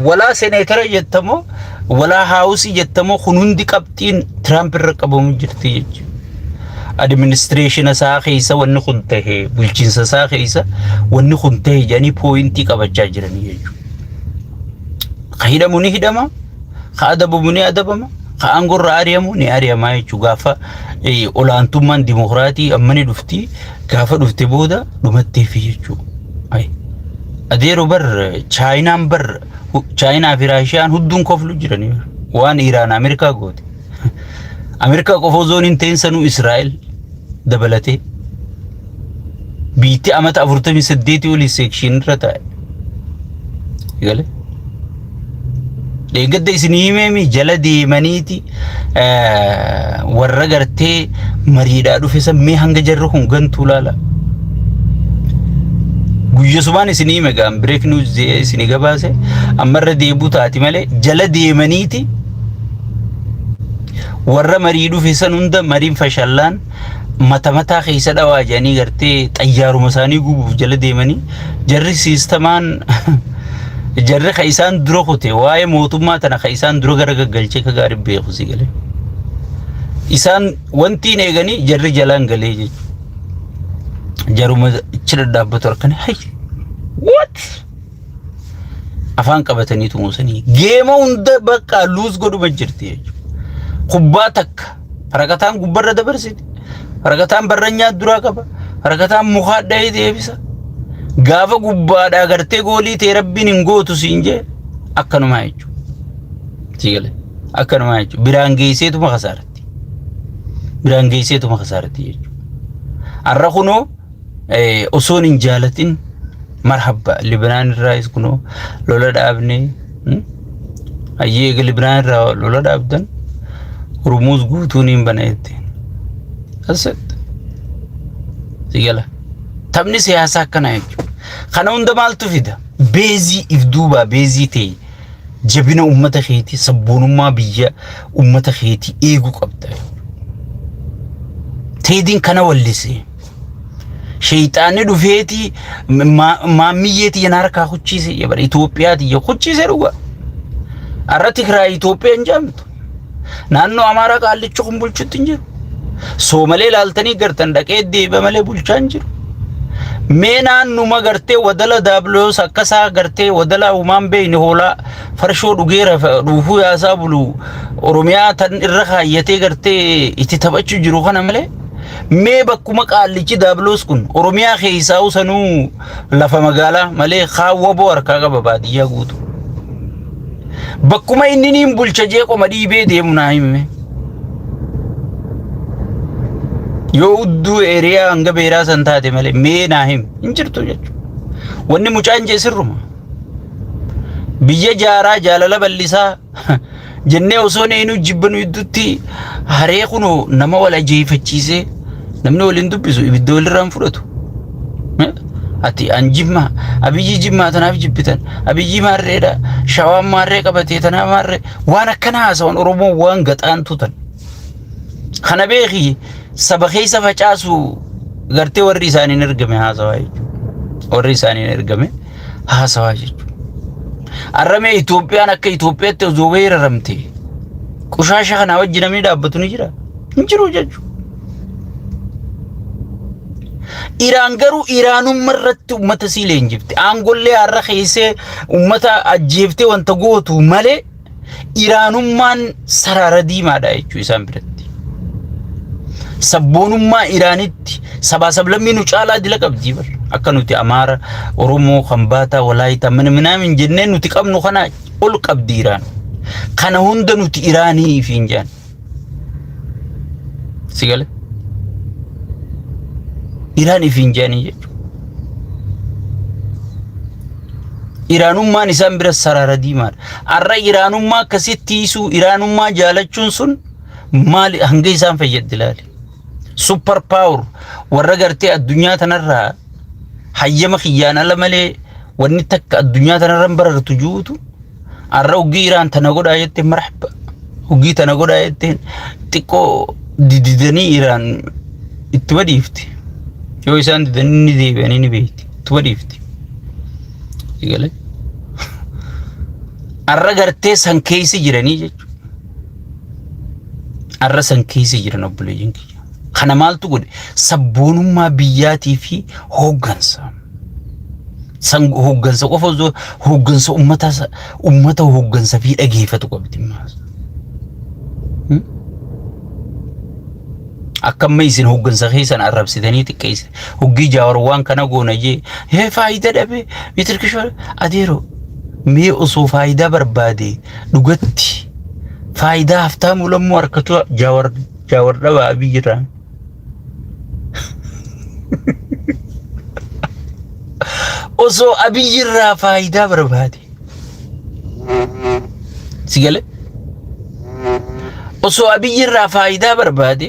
S4: walaa seneetara jettamoo, walaa House jettamoo, kun hundi qabxiin Tiraamp irra qabamu jirti jechuudha. Administration isaa keessa wanni kun tahe, bulchiinsa isaa keessa wanni kun tahe jedhanii point qabachaa jiranii jechuudha. Ka hidhamu ni hidhama, ka adabamu ni adabama, ka aangorra ari'amu ni ari'ama jechuudha. Gaafa olaantummaan dimokiraatii amma ni dhufti, gaafa dhufte booda dhumatteefi jechuudha. Adeero bar, Chaayinaan bar, Chaayinaa fi Raashiyaan hudduun koflu jiranii waan Iraan Ameerikaa goote. Ameerikaa qofa osoo hin ta'in sanuu Israa'el dabalatee biitti amata 48 olii sanction irra taa'e. Galee? Deeggadda isinii himeemi, jala deemaniiti warra gartee mariidhaa dhufe san mee hanga jarri kun gantuu laala. Guyyasumaan isinii hime gaan, break news isinii gabaase, ammarra deebuu taati malee jala deemaniiti warra marii dhufe san hunda mariin fashallaan mata mataa keessa dhawaa jedhanii gartee xayyaaruma isaanii gubuuf jala deemanii. Jarri siistamaan jarri ka isaan dura kute, waa'ee mootummaa tana ka isaan dura gara gaggalchee ka gaarii beeku, si galee. Isaan wanti hin eeganii jarri jalaan galee jechuudha. Jaruma achi dhadhaabbatu harkanii, hay, what, afaan qabatanii tumuusanii geema hunda bakka lose godhuma jirti jechuudha. Kubbaa takka harakataan gubbarra dabarsiti. Harakataan barranyaa duraa qaba. Harakataan mukaa dhahee deebisa. Gaafa gubbaadhaa gartee goolii ta'e rabbiin hin gootu siin jee, akkanumaa jechuudha. Si galee, akkanumaa jechuudha. Biraan geesseetuma kasaaratti. Biraan geesseetuma kasaaratti jechuudha. Har'a kunoo osoon hin jaalatin marhabba Libnaan irraayis kunoo lola dhaabnee, hayyee, eega Libnaan irraa lola dhaabdan Hormuuz guutuun hin bana jetteen. Asitti. Si gala. Taphni siyaasaa akkana jechuudha. Kana hunda maaltu fida? Beezii if duubaa beezii ta'e, jabina uummata keetii, sabboonummaa biyya uummata keetii eeguu qabda. Teediin kana wallise. Sheeyxaanni dhufeeti maammiyyee tiyya na harkaa kuchiise ya bara Itoophiyaa tiyya kuchiise dhuga. Arra Tigraay Itoophiyaa hin jedhamtu. Naannoo Amaaraa qaallichi kun bulchutti hin jiru. Soomalee ilaaltanii gartan dhaqee deebi'a malee bulchaa hin jiru. Mee naannuma gartee wadala daabiloos akkasaa gartee wadala humaan beeyne hoolaa farshoo dhugeera dhuufuu yaasaa bulu Oromiyaa tan irra kaayyatee gartee itti taphachuu jiru kana malee mee bakkuma qaallichi daabiloos kun Oromiyaa keessaa sanuu lafa magaalaa malee kaawwaboo harkaa qaba baadiyyaa guutuu. Bakkuma inni niin bulcha jee qoma dhiibee deemu naa hime. Yoo udduu eeriyaa hanga beeraa san taate malee mee naa himi hin jirtu jechuudha. Wanni mucaan jee sirruma. Biyya jaaraa jaalala bal'isaa jennee osoo eenyu jibbanu gidduutti haree kunoo nama wal ajeeffachiisee namni waliin dubbisu ibidda walirraa hin fudhatu. Ati an jimmaa abiyyi jimmaa tanaaf jibbitan abiyyi maarreedha shawaan maarree qabatee tanaaf maarree waan akkana haasawan oromoo waan gaxaantu tan. Kana beeki saba keessa facaasu gartee warri isaaniin ergame haasawaa jechuudha. Warri isaaniin ergame haasawaa jechuudha. Arramee Itoophiyaan akka Itoophiyaatti osoo weeraramte qushaasha kanaa wajji namni dhaabbatu ni jira. Hin jiru jechuudha. Iraan garuu Iraanumma irratti uummata sii leenjifte. Aangollee har'a keessee uummata ajjeeftee wanta gootu malee Iraanummaan sarara diimaadha jechuu isaan biratti. Sabboonummaa Iraanitti sabaa sablammii nu caalaa dila qabdi bar. Akka nuti Amaara, Oromoo, Kambaataa, Walaayitaa mana minaamin jennee nuti qabnu kana ol qabdi Iraan. Kana hunda nuti Iraanii fi hin jaan. Si gale? Iraanii fi hin jaanii jechuudha. Iraanummaan isaan bira sarara diimaadha. Har'a Iraanummaa akkasitti tiisuu, Iraanummaa jaalachuun sun maali hanga isaan fayyaddi ilaali. Super power warra gartee addunyaa tanarraa hayyama kiyyaan ala malee wanni takka addunyaa tanarra hin barartu juutu har'a uggii Iraan tana godhaa jette marhaba. Uggii tana godhaa jetteen xiqqoo dididanii Iraan ittuma dhiifti. Yoo isaan didanii ni deebi'anii ni beekti. Ittuma dhiifti. Egalee. Har'a gartee san keessa jiranii jechuudha. Har'a san keessa jiran obboleeyyan kiyya. Kana maaltu godhe? Sabboonummaa biyyaatii fi hooggansa. San hooggansa qofa osoo hooggansa ummata ummata hooggansa fi dhageeffatu qabdi. Akka amma isin hooggansa keessan arrabsitanii xiqqeesse. Hoggii jaawar waan kana goona jee hee faayidaa dhabe mitirkishoo adeero mee osoo faayidaa barbaade dhugatti faayidaa haftaamuu lammuu harkatu jaawar jaawar dhabaa biyyirraa. Osoo abiyyirraa faayidaa barbaade. Si galee? Osoo abiyyi irraa faayidaa barbaade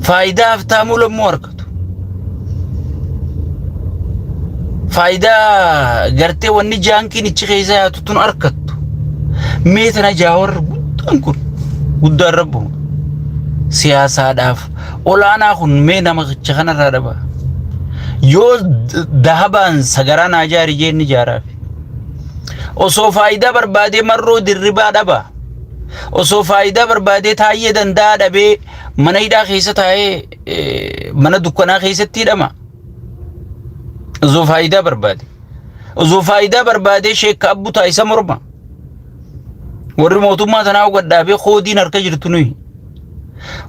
S4: faayidaa haftaamuu lammuu argatu. Faayidaa gartee wanni jaankiin ichi keessa yaatu tun argattu. Mee tana jaawar guddaan kun guddaan rabbu siyaasaadhaaf olaanaa kun mee namicha kanarraa dhaba. Yoo dahabaan sagaraa naa jaari jeen ni jaaraafi. Osoo faayidaa barbaadee marroo dirribaa dhaba. Osoo faayidaa barbaadee taayyee danda'aa dhabee mana hidhaa keessa taa'ee mana dukkanaa keessatti hidhama. Osoo faayidaa barbaade. Osoo faayidaa barbaadee sheekka abbu taa'isa morma. Warri mootummaa tanaa gad dhaabee koodiin harka jirtu nuyi.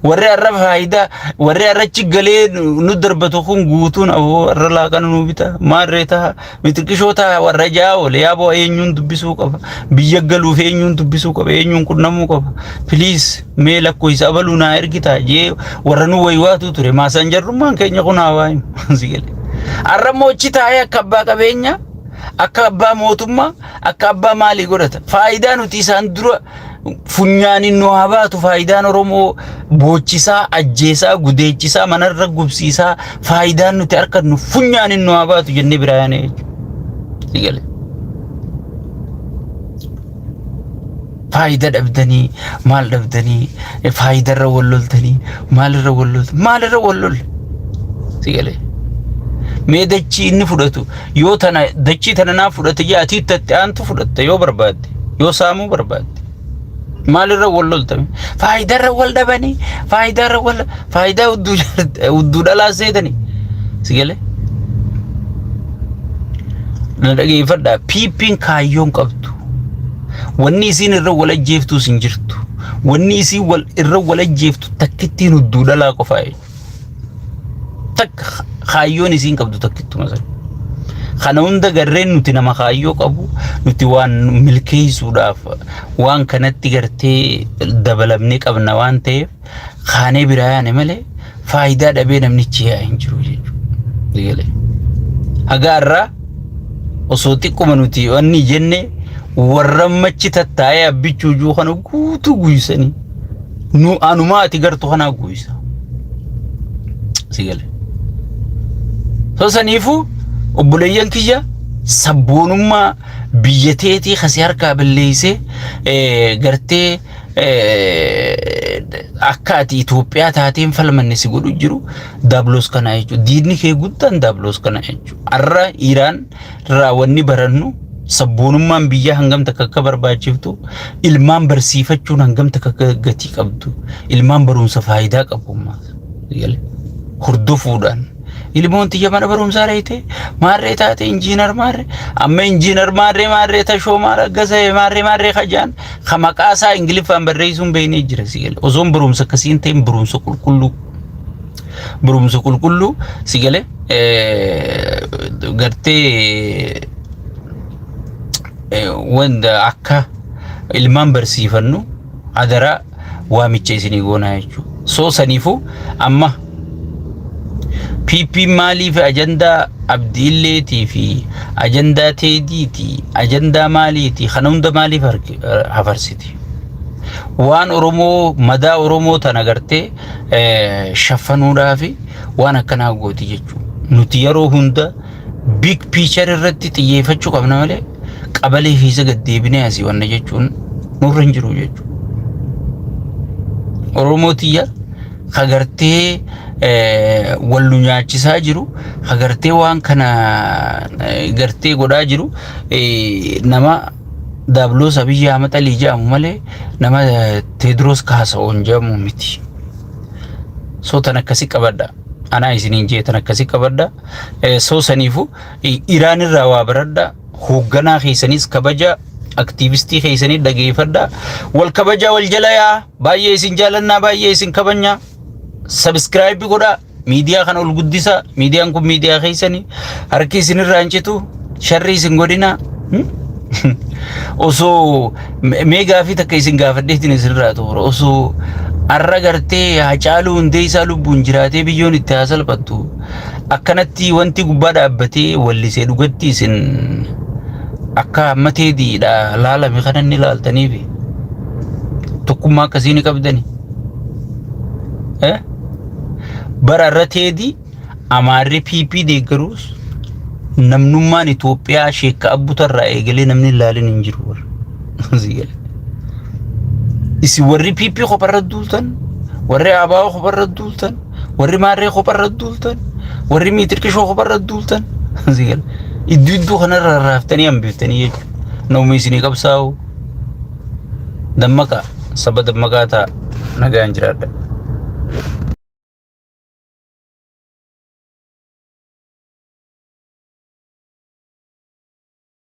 S4: Warri har'a faayidaa warri har'a achi galee nu darbatu kun guutuun aboo har'a laaqana nu bita maarree ta'a mixiqishoo ta'a warra ja'a oole yaaboo eenyuun dubbisuu qaba biyya galuuf eenyuun dubbisuu qaba eenyuun qunnamuu qaba piliis mee lakkoofsa abaluu naa ergita jee warra nu waywaatu ture maasaan jarrummaan keenya kun haa waayu si gale. Har'a immoo achi taa'ee akka abbaa qabeenyaa akka abbaa mootummaa akka abbaa maalii godhata faayidaa nuti isaan dura funyaaniin nu haa baatu faayidaan Oromoo boochisaa, ajjeesaa, gudeechisaa, manarra gubsiisaa faayidaan nuti argannu funyaaniin nu haa baatu jennee biraa yaane jechuudha. Si gale. Faayida dhabdanii maal dhabdanii faayidarra wal loltanii maalirra wal loltanii maalirra wal lolle. Si galee. Mee dachii inni fudhatu yoo tana dachii tana naa fudhate jee ati itti aantu fudhatta yoo barbaadde, yoo saamuu barbaadde. Maalirra wal loltame? Faayidaarra wal dhabanii, faayidaarra wal faayidaa hudduu hudduu dhalaa seetanii. Si galee. Na dhageeffadhaa, PP'n kaayyoon qabdu. Wanni isiin irra wal ajjeeftus hin jirtu. Wanni isiin wal irra wal ajjeeftu takkittiin hudduu dhalaa qofaa jechuudha. Takka kaayyoon isiin qabdu takkittuma sana. Kana hunda garreen nuti nama kaayyoo qabu, nuti waan milkeessuudhaaf waan kanatti gartee dabalamnee qabna waan ta'eef kaanee biraa yaane malee faayidaa dhabee namnichi yaa hin jiru jechuudha. Haga irraa osoo xiqquma nuti wanni jenne warra machi tattaa'ee abbichuu juu kana guutuu guysanii nu anumaa ati gartu kanaa guysa. Si gale. So saniifuu obboleeyyan kiyya, sabboonummaa biyya teetii kasi harkaa balleessee gartee akka ati Itoophiyaa taateen falmanne si godhu jiru daabloos kana jechuudha. Diinni kee guddaan daabloos kana jechuudha. Har'a Iraan irraa wanni barannu sabboonummaan biyyaa hangam takka akka barbaachiftu, ilmaan barsiifachuun hangam takka akka gatii qabdu, ilmaan barumsa faayidaa qabu hordofuudhaan. Ilmoon tiyya mana barumsaa reete maarree taate, injiinar maarree, amma injiinar maarree maarree tashoo maara gasa maarree maarree kajaan ka maqaa isaa Ingiliffaan barreessuun beeknee jira. Si gale, osoon barumsa akkasii hin ta'in, barumsa qulqulluu, barumsa qulqulluu, si gale, gartee wanta akka ilmaan barsiifannu adaraa waamicha isinii goonaa jechuudha. So saniifuu amma PP maaliif ajandaa Abdiilleetii fi ajandaa Teediitii, ajandaa maaliitii kana hunda maaliif hafarsiti? Waan Oromoo, madaa Oromoo tana gartee shaffanuudhaafi waan akkanaa gooti jechuudha. Nuti yeroo hunda big picture irratti xiyyeeffachuu qabna malee qabalee keessa gad deebinee asii wanna jechuun nurra hin jiru jechuudha. Oromoo tiyya, kagartee wal nu nyaachisaa jiru, kagartee waan kana gartee godhaa jiru nama Daabloos Abiyyi Ahmad Alii jedhamu malee nama Teediroos Kaasaa'oon jedhamu miti. So tan akkasi qabadha. Anaa isiniin jee, tan akkasi qabadha. So saniifu Iraan irraa waa baradha. Hoogganaa keessanis kabaja. Aktiivistii keessanii dhageeffadha. Wal kabajaa, wal jala yaa. Baay'ee isin jaalannaa, baay'ee isin kabajnaa. Subscribe godhaa. Miidiyaa kana ol guddisaa. Miidiyaan kun miidiyaa keessanii. Harki isinirraa hin citu. Sharri isin godhinaa. Osoo mee gaafii takka isin gaafadheetiin isinirraa xumura. Osoo har'a gartee Hacaaluu Hundeessaa lubbuun jiraatee biyyoon itti haa salphattu. Akkanatti wanti gubbaa dhaabbatee wallisee dhugatti isin akka amma Teediidha laalame kana inni laaltaniifi tokkummaa akkasii ni qabdani. Bara irra Teedii Amaarri PP deeggaruus namnummaan Itoophiyaa sheekka abbutarraa eegalee namni hin laalin hin jiru warra. Isin warri PP kopharra duultan, warri ABO kopharra duultan, warri Maarree kopharra duultan, warri Miitirqishoo kopharra duultan. Iddoo iddoo kanarra raaftanii hambiftanii jechuudha. Namni isinii qabsaa'u dammaqaa, saba dammaqaa ta'a, nagaan jiraadha.